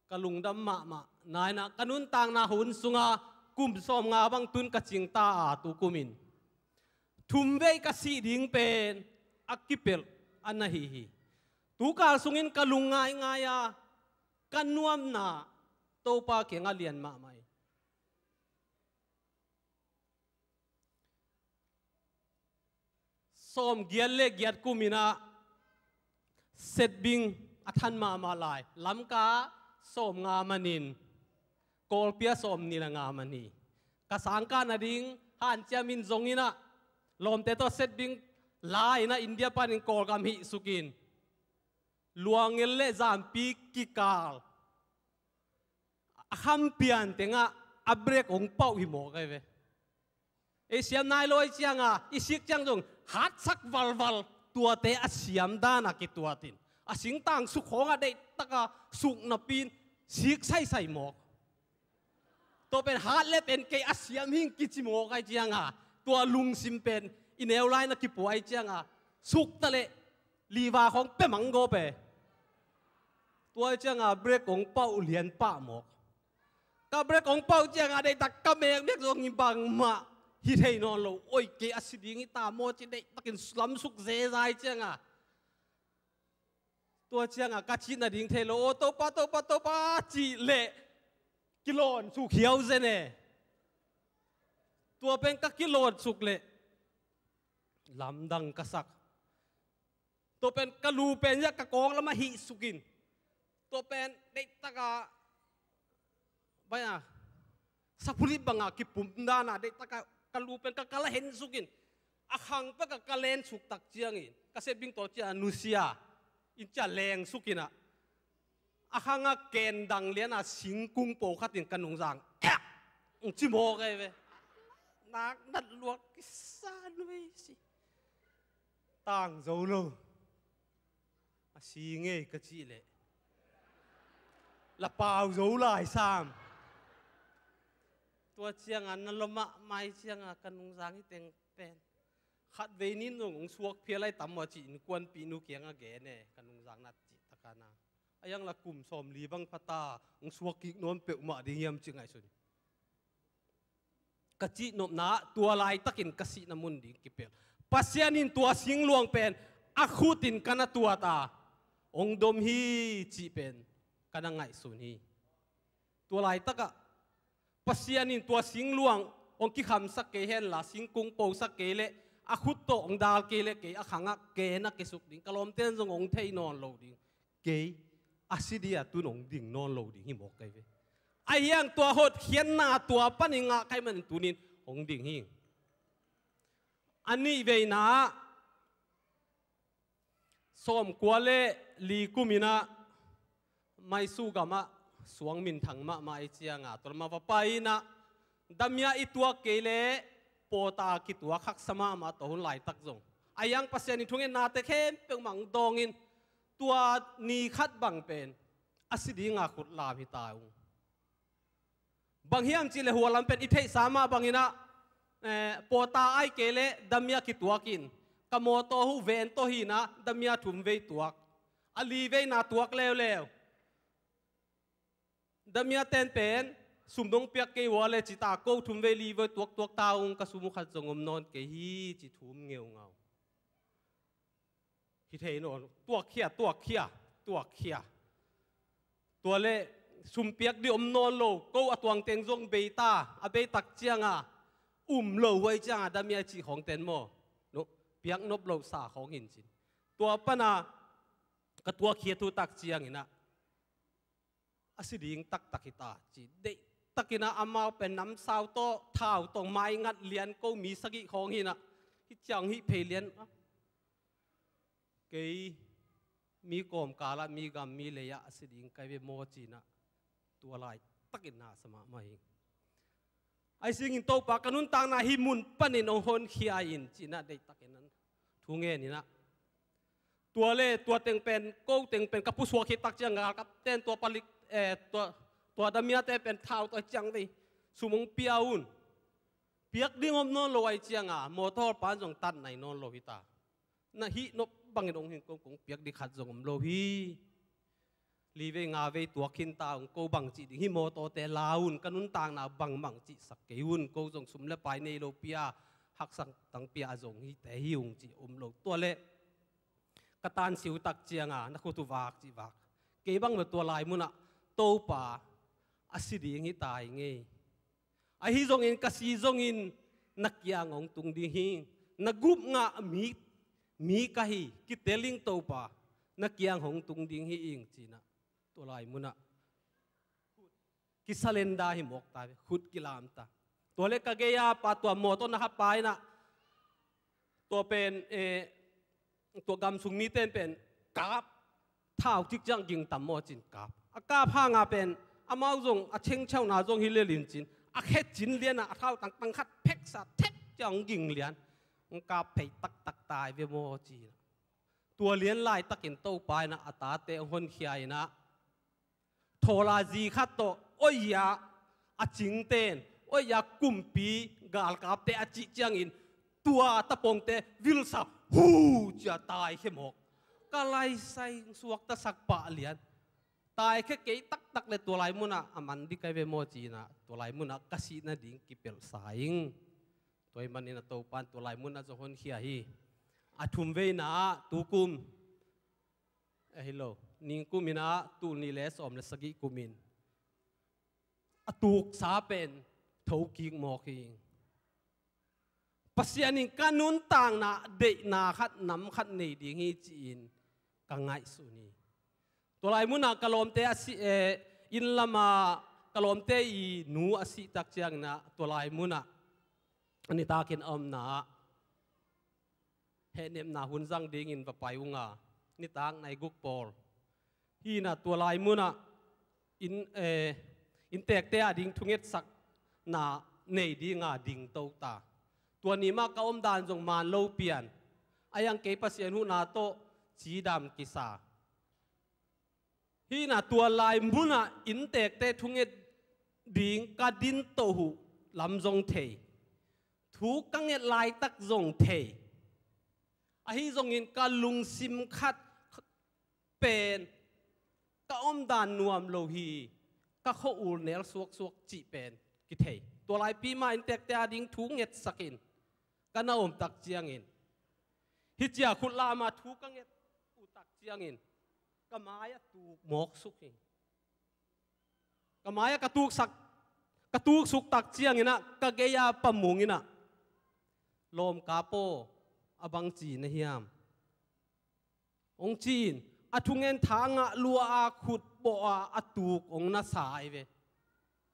Ka lungdam mahmah. Nai in ah ka nuntakna hun sungah kum sawmnga bang tun ka cingta a, tu kumin thumvei ka sih ding pen a kipelh a na hi hi. Tukal sungin ka lung ngaingai a, ka nuamna Topa kiangah lian mahmah hi. Sawmgiat le giat kumin ah Setbing a than mahmah lai. Lamka sawmnga manin Kawlpi ah sawmnih le nga man hi. Ka sangkah nading hanciam in zongin ah lawmte tawh Setbing la-in ah India panin Kawlgam hihsukin, Luangel le Zampi kikal a khampian tengah a brake hong pauh hi mawk ahi ve. Ei siam nai lo ahih ciangah i sik ciang zong hatsak valval, tuate a siam dan a kituatin, a singtang suk khawngah deihtaka suk napi-in sik saisai mawk. Tua pen hat le pen kei a siam hing kici mawk ahih ciangah, tua lungsim pen i neu lai na kipua ahih ciangah, sukta leh liva khawng pia mang gawp e. Tua ciangah brake hong pauh lian pah mawk. Ka brake hong pauh ciangah deihtak ka mekmek zong hi, bangmah hi thei nawn lo. Oi, kei a si ding hi ta maw ci deihtakin lamsuk zeza ahih ciangah, tua ciangah ka cih nading thei lo. Aw Topa, Topa, Topa cih leh kilawn suk hiau zen e. Tua pen ka kilawn suk leh lamdang ka sak. Tua pen ka lu pen zia ka kawng lamah hihsukin, tua pen deihtaka, bai a, saphulip banga kipum dana deihtaka ka lu pen ka kal a hensukin, a khang peka ka lensuk tak ciangin ka Setbing tawh cia nusia in cia lengsukin ah, a khangah ken dang liana singkung po khatin ka nungzang, "Ek!" ci mawk ahi ve. Nak nat luak kisa nuai si. Tang zo lo. A si ngei ka cih leh la pau zo lai sam. Tua ciangah na lomah mai ciangah ka nungzang hi teng pen, khatvei nin zong hong suak phial lai tam maw cih innkuanpihnu kiangah gen e, ka nungzang nat cih takana. A iang la kum sawmli bang phata hong suak kik nawn peuhmah ding hiam cih ngaihsun. Ka cihnopna ah tua laitakin ka sihna mun ding kipel, Pasian in tua singluang pen a khutin ka na tuat a, hong dom hi cih pen ka na ngaihsun hi. Tua laitakah Pasian in tua singluang hong kikhamsak kei henla, singkung posak kei leh, a khut tawh hong dal kei leh kei a khangah ken a kesuk ding, ka lawmte in zong hong thei nawn lo ding. Kei a si dia tun hong ding nawn lo ding hi mawk kei ve. Ahi hang tua hotkhiatna tua panin ngah ka hih manin tunin hong ding hi. A nih veina ah sawmkua le li kumin ah Maisu gamah suang minthang mahmah ahih ciangin, tua lamah va pai in ah, damia i tuak kei leh pawta kituak haksa mahmah, tua hun laitak zong. Ahi hang Pasian in thungennate khempeuh mah hong dawng in, tua ni khat bang pen a si dinga khut lam hi ta ung. Bang hiam cih leh hua lam pen i theihsa mah bangin ah, eh, pawta ahih kei leh damia kituak in, ka mawtaw uh van tawh hi in ah damia thum vei tuak. A li veina tuak leuleu. Damia ten pen sum dong piak kei ua leh ci ta, ko thum vei li vei tuak tuak ta ung, ka sum uh khat zong om nawn kei hi ci thum ngeungau. Hi thei nawn, tuakkhia, tuakkhia, tuakkhia. Tua leh sum piak ding om nawn lo, ko a tuang teng zong bei ta, a bei tak ciangin um lo huai ciangin damia cih khawng ten maw, no, piak nop lo sa khawng hi in cin. Tua pana ka tuakkhia thu tak ciangin ah, a si ding taktak hi ta ci. Deihtakin ah amau pen namsau tawh, thau tawh, maingat lian ko mi sagih khawng hi in ah, hi ciang hi phei lian. Kei mi kawmkal ah, mi gam mi lei ah a si ding ka hi ve maw ci in ah, tua laitakin na sa mahmah hi. Ahi zongin Topa, ka nuntakna hih mun panin hong honkhia in ci in ah deihtakin ah thu ngen in ah. Tua leh tua teng pen, ko teng pen ka pusuak khit tak ciang galkap ten tua palik, eh, tua, tua damiate pen thau tawh ciang vei sum hong pia un. Piak ding om nawn lo ahih ciangin mawtaw pan zong tat nai nawn lo hi ta. Na hih nop bangin hong hin kong, kong piak ding khat zong om lo hi. Li vei nga vei tuak khin ta ung, ko bang cih ding hi, mawtawte la un, ka nuntakna bangmah cihsak kei un, ko zong sum le pai nei lo pi a, haksatna pia a zong hi te hi ung cih om lo. Tua leh ka tansiu tak ciangin na khut uh vak cih vak. Kei bang bel tua lai munah Topa, a si ding hi ta ing ei. Ahi zongin ka si zongin na kiang hong tung ding hi. Na gupna mi, mi ka hi, kitel ing Topa, na kiang hong tung ding hi ing ci in ah. Tua lai munah kisalenda hi mawk ta ve, khut kilam ta. Tua leh ka gei a pa tua mawtaw na kha pa in ah, tua pen, eh, tua gamsung mite in pen kap, thau tik ciang ging tam maw ci in kap. A kap hangin pen amau zong a chengchauna zong hi lel in ci in, a khe cin lian a, a thau tangtang khat pheksa thep ciang ging lian. Hong kap phei taktak ta hi ve maw ci in ah. Tua lian laitakin Topa in ah a tate hong honkhia in ah, thawla zi khat tawh oih a, a cingten oih a, kumpi galkapte a cih ciangin tua tapongte vilsa, hu cia taikhia mawk. Ka laisai suaktasak pah lian. Taikhia kei taktak leh tua lai munah a man ding ka hi ve maw ci in ah, tua lai munah ka sih nading kipelhsa ing. Tua ahih manin ah Topa in tua lai munah zong honkhia hi. A thum veina ah tukum, eh, hi lo, ningkum in ah tul nih le sawm le sagih kumin a tuksa pen thokik mawk hi. Pasian in ka nuntakna deihna khat, nam khat nei ding hi ci-in ka ngaihsun hi. Tua lai munah ka lawmte a si, eh, inn lamah ka lawmte i nu a sih tak ciangin ah, tua lai munah nitakin a omna ah hehnepna hun zang dingin va pai ung a, nitak nai guk pawl hi in ah, tua lai munah inn, eh, inntekte a ding thungetsakna nei dinga dingto ta. Tua ni mah ka omdan zong man lo pian. Ahi hang kei Pasian huhna tawh cidam kisa. Hi in ah tua lai munah inntekte thunget ding ka dingto uh lam zong thei, thu ka nget laitak zong thei. Ahi zongin ka lungsim khat pen ka omdan nuam lo hi, ka khua-ul nel suaksuak cih pen kithei. Tua laipi mah inntekte a ding thu ngetsakin ka na om tak ciangin, hih cia khut lam a thu ka nget uh tak ciangin ka mai ah tuk mawk suk hi. Ka mai ah ka tuksak, ka tuksuk tak ciangin ah ka gei a Pa Mung in ah, "Lawmka paw, a bang ci na hiam?" hong ci-in, a thungen tha ngah lua a khut bawh a a tuk hong na sa ahi ve.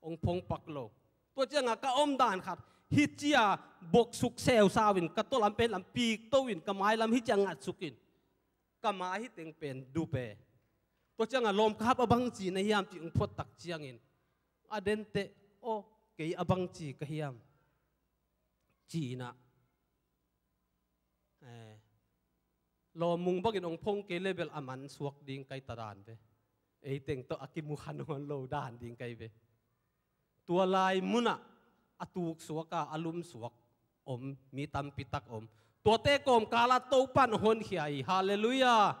hong phongpak lo. Tua ciangah ka omdan khat hih cia boksuk seusau in ka tawlam pen lam pikto in ka mailam hih cia ngatsuk in ka mai hih teng pen dupe. Tua ciangah lawm ka hap a bangci na hiam cih hong phottak ciangin a denteh, aw, kei a bangci ka hiam, ci-inah, eh, lawmung bangin hong phong kei le bel a man suak ding kai ta dan ve. Ei teng tawh a kimu kha nawn lo dan ding kai ve. Tua lai munah a tuksuak a, a lumsuak om mi tampi tak om. Tuate kawmkalah Topan a honkhia hi. Halleluiah.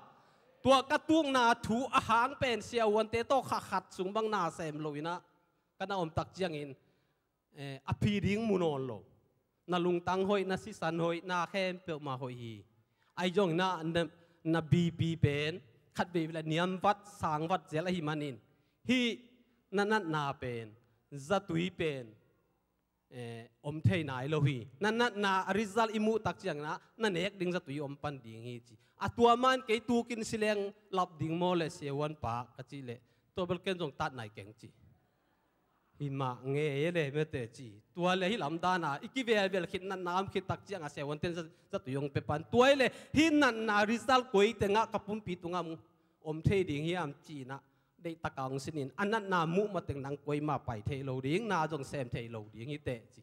Tua ka tukna thu a hang pen siavuante tawh kha khat sung bang na sem loinah ka na omtak ciangin, eh, a phi ding mu nawn lo. Na lungtang hoih, na sisan hoih, na khempeuh mah hoih hi. Ahi zongin na, na, na B P pen khat vei vei la niamvat sangvat zel ahi manin hih na natna pen, zatui pen, eh, om thei nai lo hi. Na natna a result i muhtak ciangin ah na nek ding zatui om pan ding hi ci. A tua man kei tukin sileng lap ding maw le siavuanpa ka cih leh, tua bel ken zong tat nai keng ci. Hi mah ngei e le mete ci. Tua le hih lamdana i kivelvel khit natna om khittak ciangah siavuanten za-, zatui hong pia pan. Tua hi le hih natna result koi tengah ka pumpi tungah om thei ding hiam ci-inah deihtaka hong sinin a natna muh mateng nang koimah pai thei lo ding, na zong sem thei lo ding hi teh ci.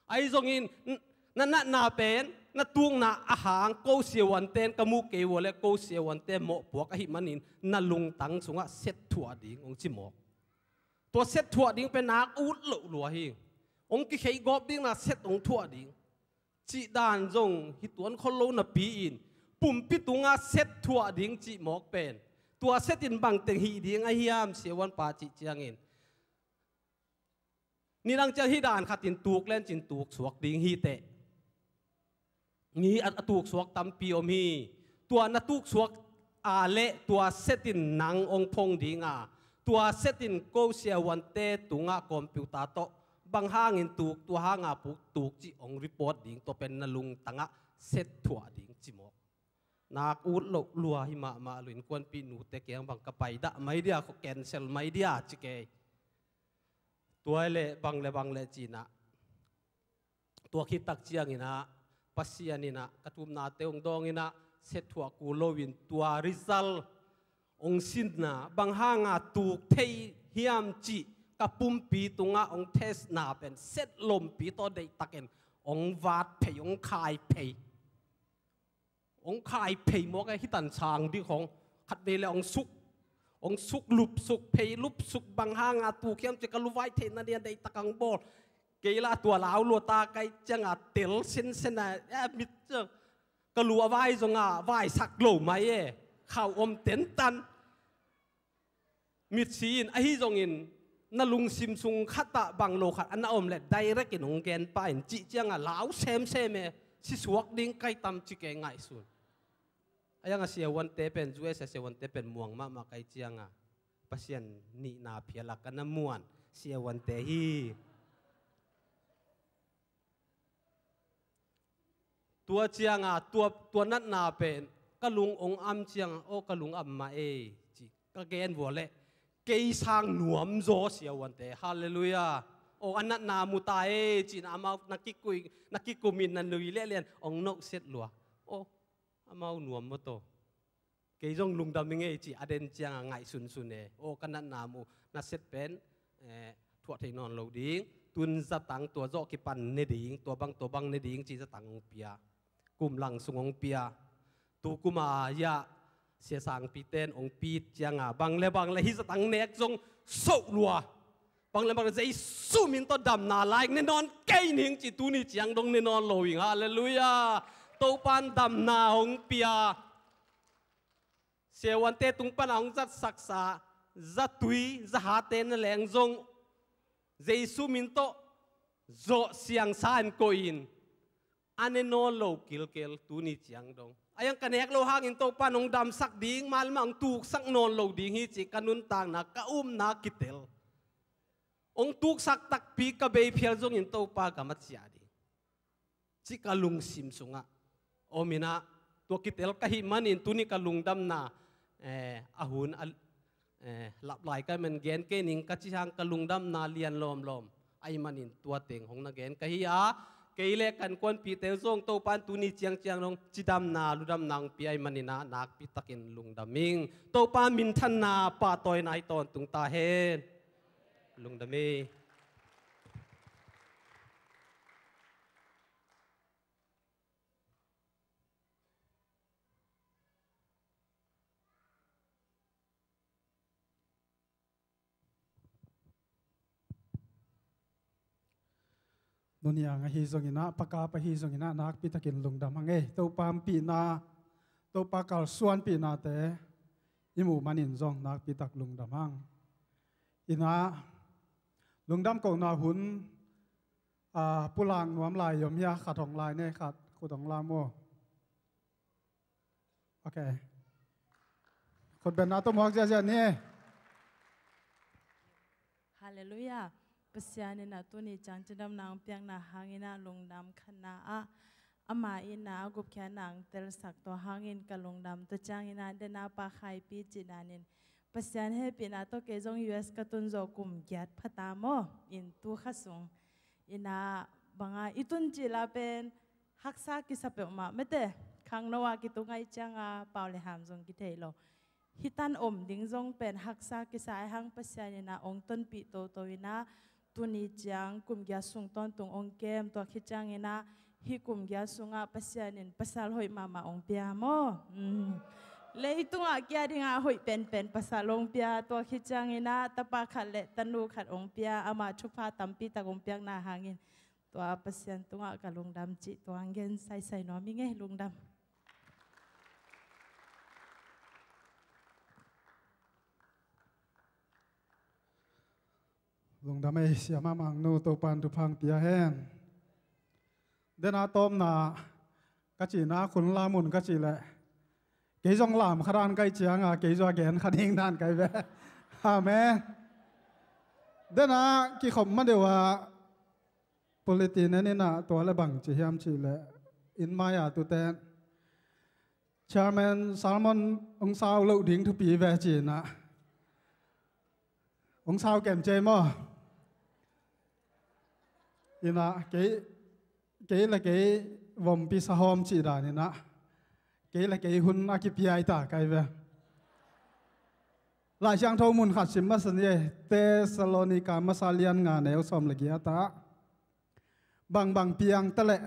Ahi zongin n-, na natna pen na tukna a hang ko siavuanten ka muh kei vua le ko siavuante mawhpuak ahi manin na lungtang sungah set thuah ding hong ci mawk. Tua set thuah ding pen nak ut loh lua hi. Hong kikheih gawp ding na set hong thuah ding cih dan zong hi tuan khol lo napi-in pumpi tungah set thuah ding cih mawk pen tua set in bangteng hih ding a hiam siavuanpa cih ciangin nidang ciang hih dan khatin tuk lencin tuksuak ding hi teh. Ngi a, a tuksuak tampi om hi. Tua na tuksuak a le tua setin nang hong phong dinga, tua setin ko siavuante tungah computer tawh bang hangin tuk, tua hanga puk tuk cih hong report ding, tua pen na lungtangah set thuah ding ci mawk. Nak ut loh lua hi mahmah lo, innkuanpih nute kiang bang ka pai dah mai dia, ko cancel mai dia ci kei. Tua le bang le bang le cinah tua khittak cianginah Pasian inah ka thumnate hong dawnginah set thuah kul loin tua result hong sinna bang hanga tuk thei hiam cih ka pumpi tungah hong testna pen set lompi tawh deihtakin hong vat phei, hong khai phei. Hong khai phei mawk e, hih tan sang ding khong khat vei le hong suk, hong suk lupsuk, phei lupsuk, bang hanga tuk hiam ci ka luvai theihna dia deihtak hong bawl. Kei lah tua lau lua ta kai cianga tel sensen a, e, mit ciang ka lu a vai zonga vaisak lo mai e, khau om tentan. Mitsi in ahi zongin na lungsim sung khatah bang lo khat a na om le direct in hong gen pah in cih cianga lau semsem e, sisuak ding kai tam ci kei ngaihsun. A ianga siavuante pen, U S A siavuante pen muang mahmah kai cianga Pasian nihna phialak a na muan siavuante hi. Tua cianga tua, tua natna pen ka lung hong am cianga, aw ka lung am mah e ci ka gen vua le kei sang nuam zaw siavuante. Halleluiah. Aw a natna mu ta e ci-in amau na kikui, na kikumin na nui lehlian hong nohset lua. Aw amau nuam maw taw. Kei zong lungdam i ngei ci a den cianga ngaihsunsun e. Aw ka natna mu, na set pen, eh, thuah thei nawn lo ding. Tun zatang tua zawh kipan ne ding, tua bang tua bang ne ding ci zatang hong pia. Kum lang sung hong pia. Tu kuma ya siasangpiten hong pit cianga bang le bang le hih zatang nek zong soh lua. Bang le bang le Jesu min tawh damna laik ne nawn kei ning ci tuni ciang dong ne nawn lo ing. Halleluiah. Topan damna hong pia. Siavuante tung pana hong zatsaksa zatui zahate na leng zong Jesu min tawh zawh siangsa in koih in a ne nawn lo kilkel tuni ciang dong. A iang ka nek lo hangin Topan hong damsak ding, malmah hong tuksak nawn lo ding hi ci ka nuntakna, ka upna kitel. Hong tuksak takpi ka bei phial zongin Topa ka matsiah ding ci ka lungsim sungah om inah, tua kitel ka hih manin tuni ka lungdamna, eh, a hun a, eh, lap lai ka hih man gen kei ning ka ci hang ka lungdamna lian lawmlawm ahih manin tua teng hong na gen ka hi a, kei le ka innkuanpihte uh zong Topa'n tuni ciangciang dong cidamna ludamna hong pia ahih manin ah nakpi takin lungdam ing. Topa minthanna pahtawina hi tawntung ta hen. Lungdam hi. Nuniang ahi zongin ah, pakap ahi zongin ah, nakpi takin lungdam hang ei. Topa ompihna, Topa kalsuanpihnate i muh manin zong nakpi tak lungdam hang. Inah, lungdam kohna hun, a, pulak nuam lai om hia, khat hong lai ni, khat khut hong la maw. Ok. Khutbetna tawh muak ziahziah ni. Halleluiah. Pasian in ah tuni ciang cidamna hong piakna hangin ah lungdam. Khatna ah ama in ah a gupkhiatna hong telsak, tua hangin ka lungdam. Tua ciangin ah dena Pa Khaipi cih danin Pasian hehpihna tawh kei zong U S ka tun zawh kum giat pha ta maw, in tu kha sung. Inah banga i tun cil a pen haksa kisa peuhmah mate. Khangno ah kitung ahih cianga pau le ham zong kithei lo. Hih tan om ding zong pen haksa kisa ahih hang Pasian inah hong tonpih toto inah tuni ciang kum giat sung tawntung hong kem. Tua khit ciangin ah hih kum giat sungah Pasian in pasal hoih mahmah hong pia maw. Mm. Leitungah kia dingah hoih penpen pasal hong pia. Tua khit ciangin ah tapa khat le tanu khat hong pia. Amah thupha tampi tak hong piakna hangin tua Pasian tungah ka lungdam cih tua hong gen saisai nuam ing ei. Lungdam. Lungdam ei, siamah Mangnu, Topa'n thupha hong pia hen. Dena tawpna ka cihna khun lam un ka cih leh kei zong lam kha dan ka hih cianga kei zong a gen kha ding dan ka hi ve. Amen. Dena kikhop ma deuh a bulletin en inah tua le bang ci hiam cih leh, inn mai-a tute Chairman Salmon hong sau loh ding thupi ve ci inah hong sau kem cei maw. Inah kei, kei le kei vompi sahawm cih dan inah kei le kei hun a kipiai ta ka hi ve. Lai Siangtho mun khat sim masa ni ei. Thessalonika masa lian nga neu sawm le giat ah, bangbang piang ta leh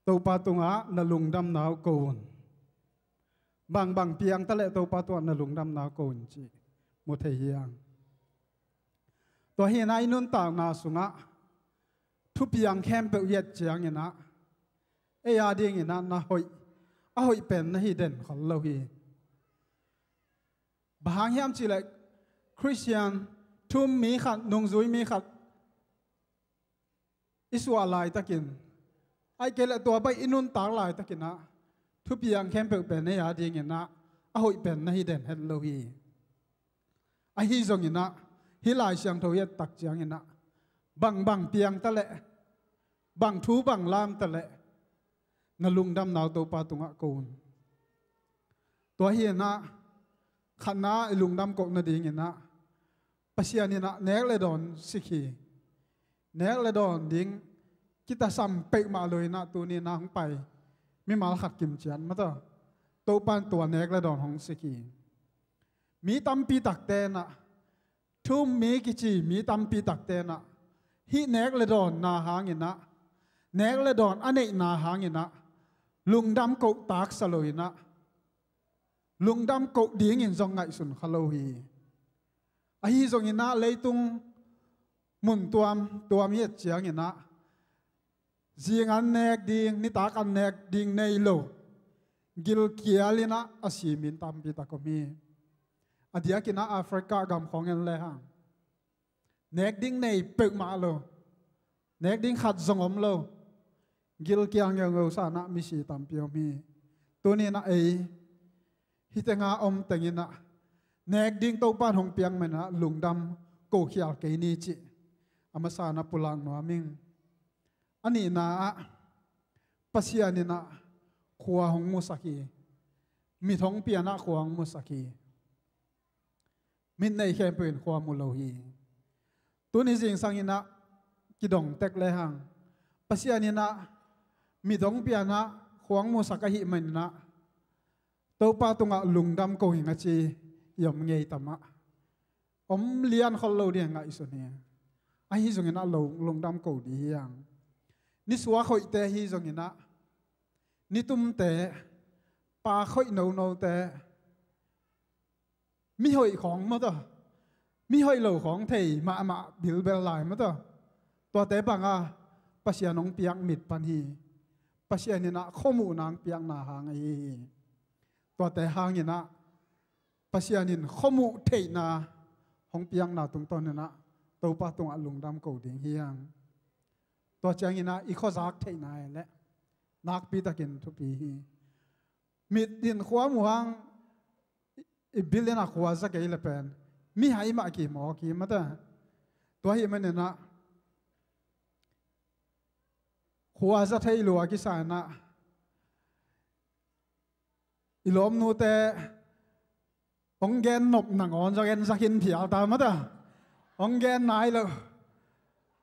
Topa tungah na lungdamna uh ko un. Bangbang piang ta leh Topa tungah na lungdamna uh ko un cih mu thei hi hang. Tua hi inah i nuntakna sungah thupiang khempeuh i et ciang inah ei a ding inah na hoih, a hoih pen na hi den khol lo hi. Bang hang hiam cih leh Khristian thu-um mi khat, nungzui mi khat i suah laitakin, ahih kei leh tua baih i nuntak laitakin ah thupiang khempeuh pen ei a ding inah a hoih pen na hi den het lo hi. Ahi zongin ah hih Lai Siangtho i et tak ciangin ah bangbang piang ta leh, bang thu bang lam ta leh na lungdamna uh Topa tungah ko un. Tua hi inah khatna i lungdam koh nading inah Pasian inah nek le dawn sik hi. Nek le dawn ding kitasam peuhmah lo inah tuni inah hong pai mimal khat kimciat mataw, Topa'n tua nek le dawn hong sik hi. Mi tampi takte inah, thu-um mi kici mi tampi takte inah hih nek le dawnna hang inah, nek le dawn a neihna hang inah lungdam koh taksa lo inah lungdam koh dingin zong ngaihsun kha lo hi. Ahi zongin ah leitung mun tuamtuam i et ciangin ah zing an nek ding, nitak an nek ding nei lo, gilkial inah a si mi tampi tak om hi. A diakin ah Africa gam khawng en le hang nek ding nei peuhmah lo, nek ding khat zong om lo, gilkial ngeungeu sa inah misi tampi om hi. Tuni inah ei hih tenga om teng inah nek ding Topa'n hong piak man inah lungdam kokhial kei ni cih a masa inah pulak nuam ing. A nihna ah Pasian inah khua hong musak hi. Mit hong pia inah khua hong musak hi. Mit nei khempeuh in khua mu lo hi. Tuni zingsang in ah kidong tek lehang, Pasian in ah mit hong pia in ah khua hong musak ahih manin ah Topa tungah lungdam ko ing a ci i om ngei ta mah. Om lian khol lo ding a ngaihsun hi. Ahi zongin ah lo lungdam ko ding hi hang. Nisuak hoihte ahi zongin ah, nitumte, paak hoih nonote, mi hoih khawng maw tawh, mi hoih lo khawng thei mahmah bilbel lai maw tawh, tuate bang a Pasian hong piak mit pan hi. Pasian in ah khuamuhna hong piakna hang ahi hi. Tuate hangin ah Pasian in khuamuh theihna hong piakna tungtawn in ah Topa tungah lungdam ko ding hi hang. Tua ciangin ah i khuazak theihna hi leh nakpi takin thupi hi. Mit in khua mu hang, i bil in ah khua za kei le pen mihai mah kimawk hi maw tawh. Tua ahih manin ah khua za thei lua kisa in ah i lawmnute hong gen nop nangawn zong en za khin phial ta maw tawh. Hong gen nai lo,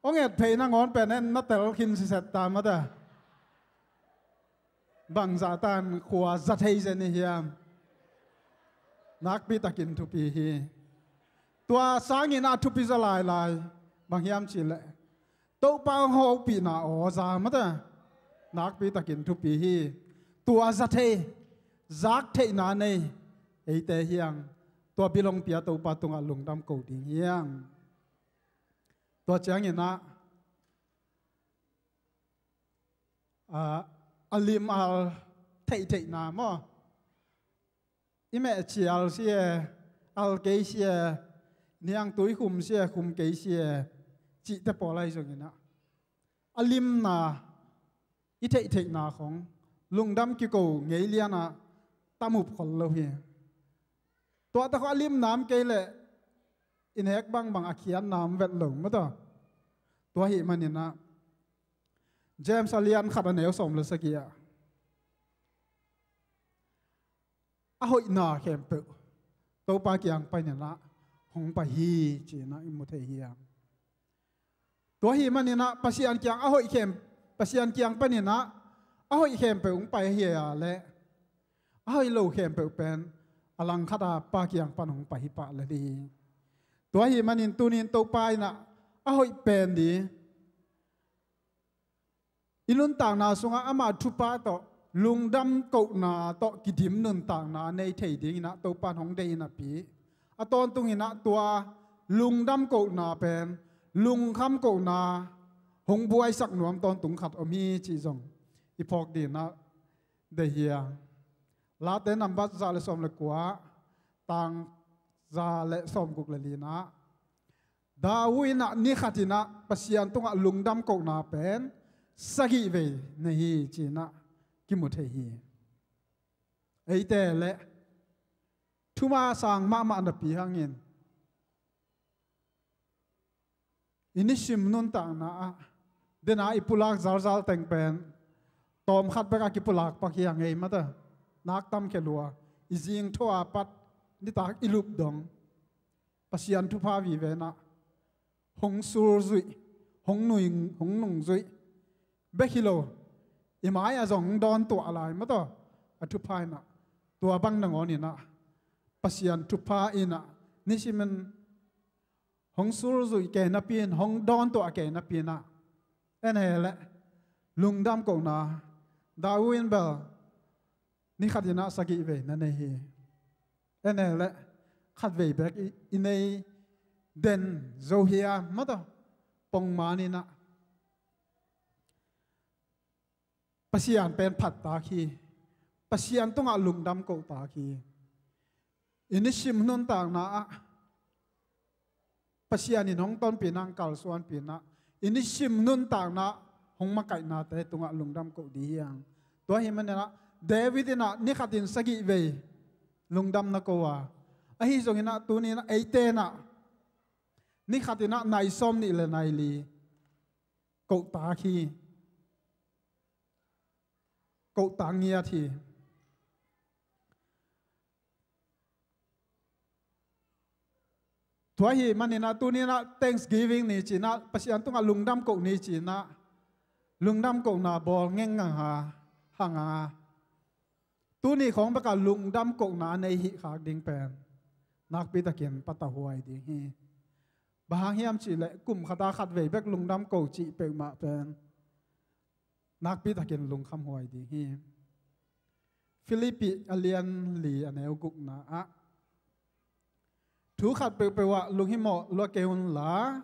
hong et phei nangawn pen en na tel khin siset ta maw tawh. Bangzah tan khua za thei zen i hiam? Nakpi takin thupi hi. Tua sangin ah thupi zaw lailai, bang hiam cih leh Topa hong hopihna aw za maw tawh. Nakpi takin thupi hi. Tua za thei, zak theihna nei eite hi hang. Tua bil hong pia Topa tungah lungdam ko ding hi hang. Tua ciangin ah, a, a lim al theihtheihna maw? I meh ci al si e, al kei si e, niangtui khum si e, khum kei si e, cihte pawl ahi zongin ah, a limna, i theihtheihna khawng lungdam kiko ngei lian ah tam up khol lo hi. Tua tawh a limna om kei leh i nek bangbang a khiatna om vet lo maw tawh. Tua ahih manin ah James a lian khat a neu sawm le sagih ah, a hoihna khempeuh Topa kiang panin ah hong pai hi ci-in ah i mu thei hi hang. Tua ahih manin ah Pasian kiang a hoih khem, Pasian kiang panin ah a hoih khempeuh hong pai ahi a leh a hoih lo khempeuh pen a langkhat a Pa kiang pan hong pai hi pah lel hi. Tua ahih manin tuni-in Topa in ah a hoih pen ding, i nuntakna sungah ama thupha tawh lungdam kohna tawh kidim nuntakna nei thei dingin ah Topa in hong deih hi napi, a tawntungin ah tua lungdam kohna pen lungkham kohna hong buaisak nuam tawntung khat om hi cih zong i phawk dingin ah deih hi hang. Late nambat za le sawm le kua, tang za le sawm guk le li-in ah, David in ah ni khatin ah Pasian tungah lungdam kohna pen sagih vei nei hi ci-in ah kimu thei hi. Eite leh thuma sang mahmah napi hangin i nisim nuntakna ah, den a i pulak zalzal teng pen tawmkhat bek a kipulak pak hi a ngei mata, nak tamkhia lua, i zingtho a pat nitak i lup dong Pasian thupha vive in ah hong sulzuih, hong nuing, hong nungzuih bek hi lo, i mai ah zong hong dawn tuah lai mata, a thupha in ah. Tua bang nangawn in ah Pasian thupha in ah nisimin hong sulzuih kei napi in, hong dawn tuah kei napi in ah, en e leh lungdam kohna, David in bel ni khatin ah sagih vei na nei hi. En e leh khatvei bek i, i nei den zo hi a mata, pongman in ah Pasian pen phat tak hi. Pasian tungah lungdam ko tak hi. I nisim nuntakna ah Pasian in hong tonpih in ah, hong kalsuanpih in ah, i nisim nuntakna ah hong makaihnate tungah lungdam ko ding hi hang. Tua ahih manin ah David in ah ni khatin sagih vei lungdam na ko a, ahi zongin ah tuni in ah eite in ah ni khatin ah nai sawm nih le nai li ko tak hi. Ko tak ngiat hi. Tua ahih maninah tuninah Thanksgiving ni cinah Pasian tungah lungdam koh ni cinah lungdam kohna bawl ngengngang a hang a, tuni khawng bekah lungdam kohna a nei hih khak ding pen nakpitakin patauhuai ding hi. Bang hang hiam cihleh kum khata khatvei bek lungdam ko cih peuhmah pen nakpitakin lungkhamhuai ding hi. Philippi a lian li a neu gukna ah thu khat peuhpeuh ah lunghimawh lua kei unla,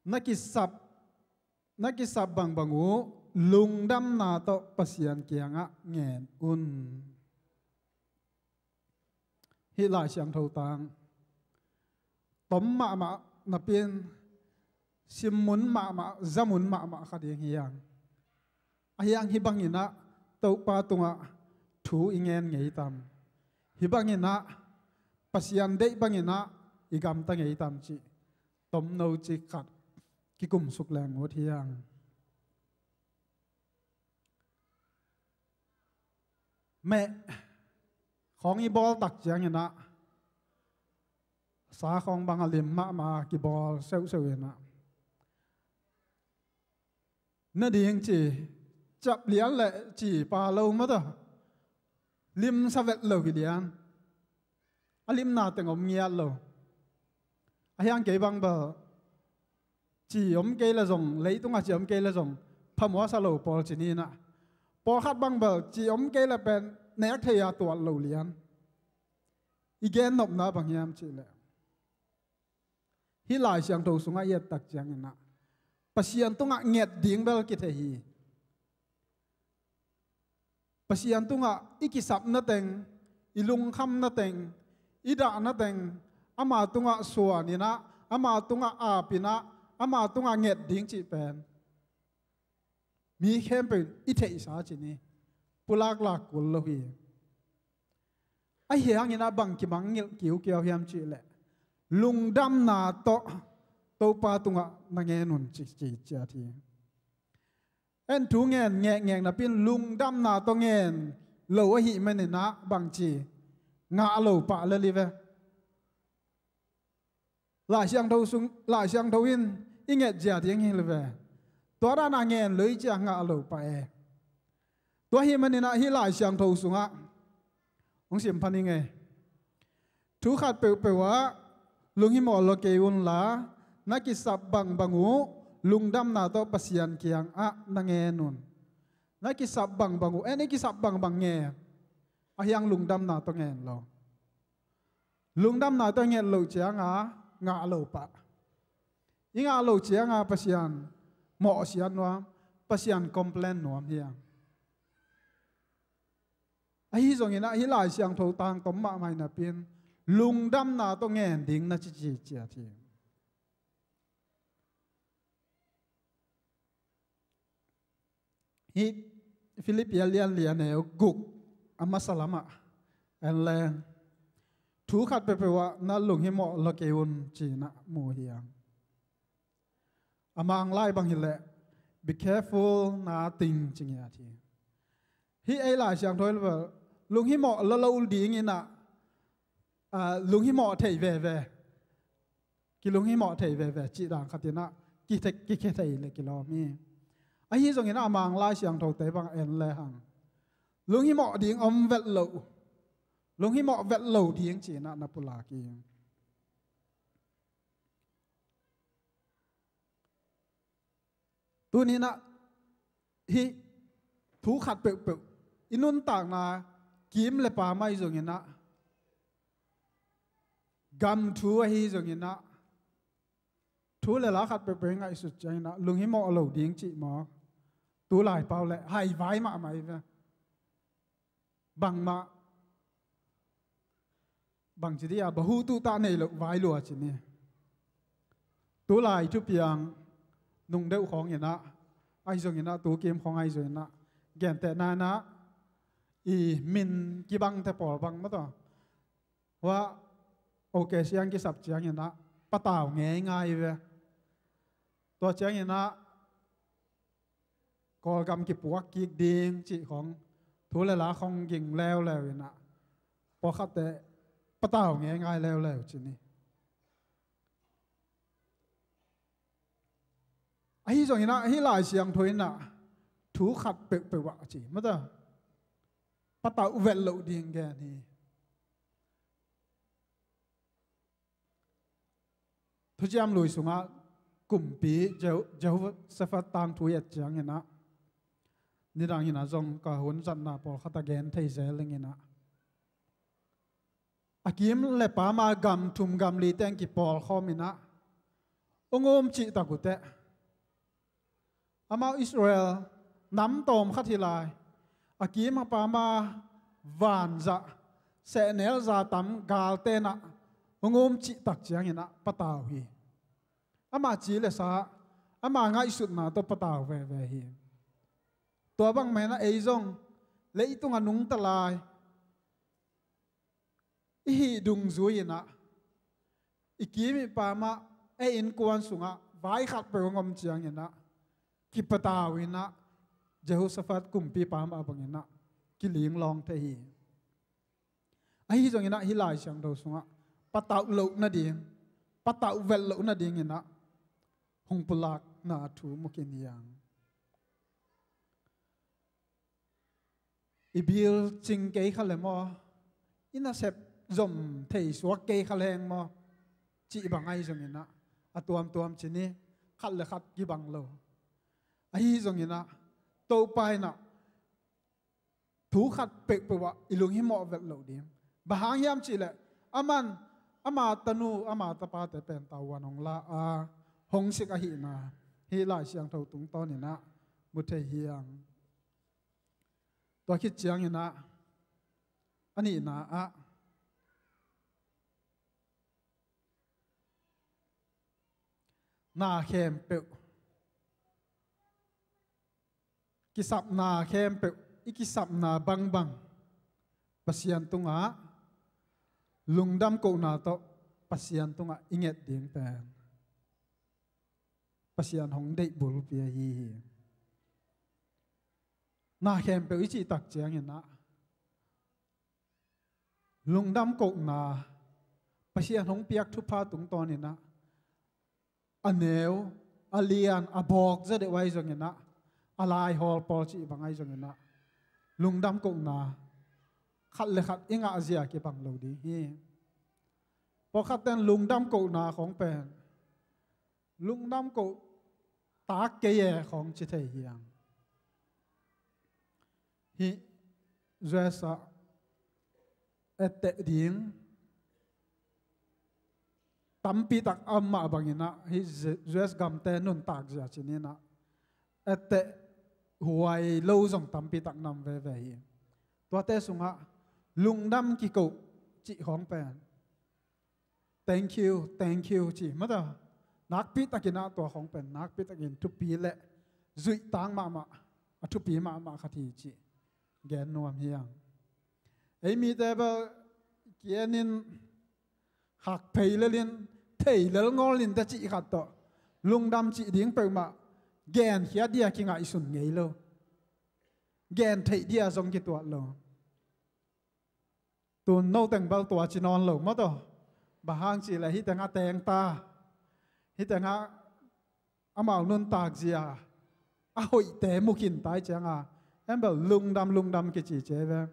na kisap na kisap bangbang uh lungdamna tawh Pasian kiangah ngen un. Hih Lai Siangtho tang tom mahmah napi-in simmun mahmah, zamun mahmah kha ding hi hang. Ahi hang hih banginah Topa tungah thu i ngen ngei tam? Hih banginah Pasian deih banginah i gamta ngei tam cih tomno cik khat kikumsuk leng ut hi hang. Meh khawng i bawl tak cianginah sa khawng bang a lim mahmah kibawl seuhseuh inah na ding ci, cap lian le ci pa lo mata limsa vet lo hi lian. A limna teng om ngiat lo. Ahi hang kei bang bel ci om kei le zong, leitungah ci om kei le zong phamawh sa lo pawl ci ninah, pawlkhat bang bel ci om kei le pen nek thei a tuat lo lian. I gen nopna bang hiam cihleh hih Lai Siangtho sungah i et tak cianginah Pasian tungah nget ding bel kithei hi. Pasian tungah i kisapna teng, i lungkhamna teng, i dahna teng ama tungah suaninah, ama tungah apinah, ama tungah nget ding cih pen mi khempeuh i theihsa ci ni, pulaklak kul lo hi. Ahi hanginah bang kimangngilh kiukiau hiam cihleh lungdamna tawh Topa tungah na ngen un ci, ci ciat hi. En thu ngen ngekngek napi-in lungdamna tawh ngen lo ahih maninah bangci ngah lo pah lel hi ve. Lai Siangtho sung, Lai Siangtho in i nget zia ding hi lel ve. Tua dana ngen lo i ciah ngah lo pah e. Tua ahih maninah hih Lai Siangtho sungah hong sim pha ning e. Thu khat peuhpeuh ah lunghimawh lua kei unla, na kisap bangbang uh lungdamna tawh Pasian kiangah na ngen un. Na kisap bangbang uh, en i kisap bangbang nge, ahi hang lungdamna tawh ngen lo. Lungdamna tawh nget loh cianga ngah lo pah. I ngah loh cianga Pasian mawhsiat nuam, Pasian complain nuam hi hang. Ahi zongin ah hih Lai Siangtho tang tom mahmah hi napi-in lungdamna tawh ngen ding na cici ciat hi. Hih Philippi a lian li a neu guk a masa lamah en leng thu khat peuhpeuh ah na lunghimawh lua kei un ci-in ah mu hi hang. A Mang lai bang hileh be careful nothing ci ngiat hi. Hih ei Lai Siangtho hi lo bel lunghimawh lua lo dingin ah, ah, lunghimawh thei veve, kilunghimawh thei veve cih dan khatin ah kithe-, kikhia thei le kilawm hi. Ahi zongin ah a Mang Lai Siangthote bang en le hang lunghimawh ding om vet lo, lunghimawh vet lo ding ci-in ah na pulak hi. Tuni-in ah hih thu khat peuhpeuh i nuntakna kim le pam ahi zongin ah, gam thu ahi zongin ah, thu le la khat peuhpeuh i ngaihsut ciangin ah lunghimawh lo ding cih maw? Tu lai pau le haivai mahmah hi ve. Bangmah bangci dih a bahu tuhtah nei loh vai lua ci ni. Tu lai thupiang nung deuh khawngin ah, ahi zongin ah tu kim khawng ahi zongin ah, gentehna-in ah i min kibangte pawl bang mah tawh hua, okay, siang kisap ciangin ah patau ngeingai ve. Tua ciangin ah Kawlgam kipuak kik ding cih khawng, thu le la khawng ging leuleu in ah, pawlkhatte patau ngeingai leuleu ci ni. Ahi zongin ah hih Lai Siangtho in ah thu khat peuhpeuh ah ci mata, patauh velh loh ding gen hi. Thuciam Lui sungah kumpi Jeho- Jehoshaphat tangthu i et ciangin ah, nidang in ah zong ka hun zatna pawlkhat a gen thei zel ing in ah, a kim le pam a gam thum gam li teng kipawlkhawm in ah hong um cihtak uh teh, amau Israel nam tawm khat hi lai, a kim a pam a vanzah sehnel za tam galte in ah hong um cihtak ciangin ah patau hi. Ama ci le sa, ama ngaihsutna tawh patau veve hi. Tua bangmah in ah ei zong leitung a nungta lai i hih dungzui in ah, i kim i pam ah, ei innkuan sungah vai khat peuh hong om ciangin ah, kipatau in ah, Jehoshaphat kumpipa mah bangin ah kilinglawng thei hi. Ahi zongin ah hih Lai Siangtho sungah patauh loh nading, patauh velh loh nadingin ah hong pulakna thu mu khin hi hang. I bil cing kei kha le maw, i nasep zom thei suak kei kha leng maw, cih bang ahi zongin ah, a tuamtuam ci ni, khat le khat kibang lo. Ahi zongin ah, Topa in ah thu khat peuhpeuh ah i lunghimawh velh loh ding. Bang hang hiam cih leh, aman, ama tanu, ama tapate pen tavuan hong la a, hong sik ahihna hih Lai Siangtho tungtawnin ah mu thei hi hang. Tua khit ciangin ah, a nihna ah, na khempeuh, kisapna khempeuh, i kisapna bangbang Pasian tungah lungdam kohna tawh Pasian tungah i nget ding pen Pasian hong deih bulpi ahi hi. Na khempeuh i cihtak ciangin ah, lungdam kohna, Pasian hong piak thupha tungtawnin ah, a neu, a lian, a bawk zaw deuh ahi zongin ah, a laihawl pawl cih bang ahi zongin ah, lungdam kohna khat le khat i ngahzia kibang lo ding hi. Pawlkhatte in lungdam kohna khawng pen, lungdam koh tak kei e khawng ci thei hi hang. Hih U S ah etteh ding tampi tak a om mah bangin ah, hih U S gamte nuntak zia ci ni in ah, etteh huai lo zong tampi tak na om veve hi. Tuate sungah lungdam kikoh cih khawng pen thank you, thank you ci mata, nakpi takin ah tua khawng pen nakpi takin thupi le zuihtak mahmah, a thupi mahmah khat hi cih gen nuam hi hang. Ei mite bel kienin hak phei lelin, thei lel ngawlin te cih khat tawh, lungdam cih ding peuhmah genkhiat dia kingaihsun ngei lo, gen theih dia zong kituat lo. Tun no teng bel tua ci nawn lo maw taw. Bang hang cih leh hih tengah teng ta, hih tengah amau nuntak zia a hoihte mu khin ta ih cianga, en bel lungdam lungdam kici ci ve.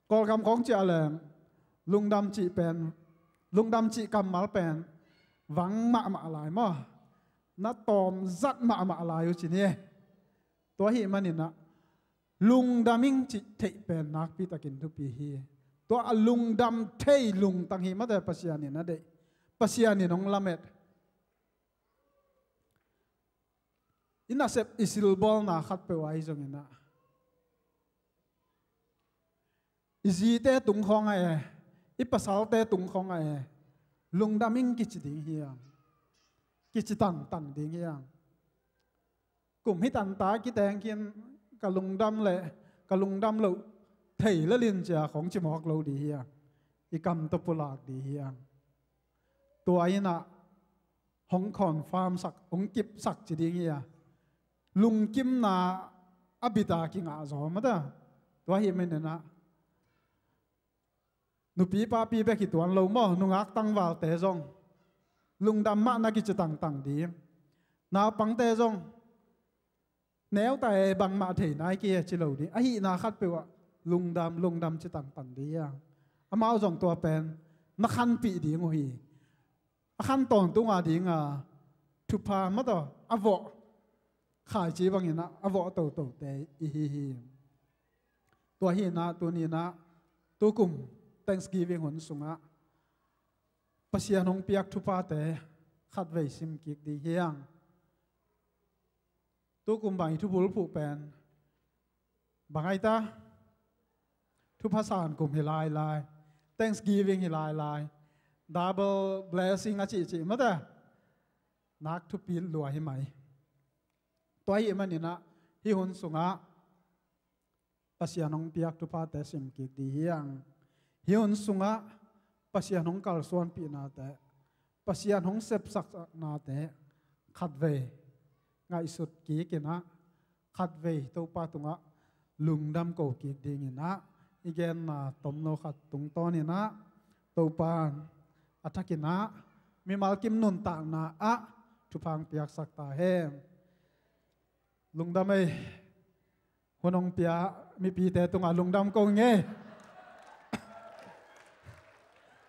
Kawlgam khawng ciah leng lungdam cih pen, lungdam cih kammal pen vang mahmah lai maw, na tawm zat mahmah lai uh ci ni. Tua ahih maninah lungdam ing cih theih pen nakpi takin thupi hi. Tua a lungdam thei lungtang hi mate Pasian in a deih, Pasian in hong lamet. I nasep i silbawlna khatpeuh ahi zonginah, i zite tung khawng a e, i pasalte tung khawng a e, lungdam ing kici ding hiam? Kici tangtang ding hiam? Kum hi tanta kiteng khin ka lungdam le ka lungdam loh thei lelin cia khawng ci mawk lo dih hiam? I kam tawh pulak dih hiam? Tua innah hong confirm sak, hong kipsak ci ding hi a, lungkimna a bita kingah zaw mata. Tua hi maninah nupi papi bek hi tuan lo maw, nungak tangvalte zong lungdam mah na kici tangtang ding. Naupangte zong neu ta e, bangmah thei nai kei e ci lo ding. Ahihna khatpeuh ah lungdam, lungdam ci tangtang ding hi hang. Amau zong tua pen na khanpih ding uh hi. A khan tawntung a ding a thupha mataw a vawh khaici bangin ah a vawh totote i hi hi. Tua hi in ah tuni in ah tukum Thanksgiving hun sungah Pasian hong piak thuphate khatvei sim kik ding hi hang. Tukum bang i thubulphuh pen bang ai ta? Thupha san kum hi lailai, Thanksgiving hi lailai, double blessing a cihcih mate, nak thupi lua hi mai. Tua ahih manin ah hih hun sungah Pasian hong piak thuphate sim kik ding hi hang. Hih hun sungah Pasian hong kalsuanpihnate, Pasian hong sepsaknate khatvei ngaihsut kik in ah, khatvei Topa tungah lungdam ko kik ding in ah, i genna tomno khat tungtawn in ah Topa in a thak in ah mimal kim nuntakna ah thupha hong piaksak ta hen. Lungdam ei. Hun hong pia mipite tungah lungdam ko ing ei.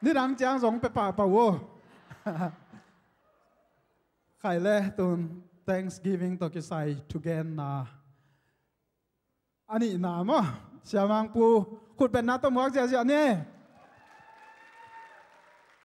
Nidang ciang zong pia pahpah uh. Khai le tun Thanksgiving tawh kisai thugenna a nihna maw, Sia Mang Pu khutbetna tawh muak ziahziah ni.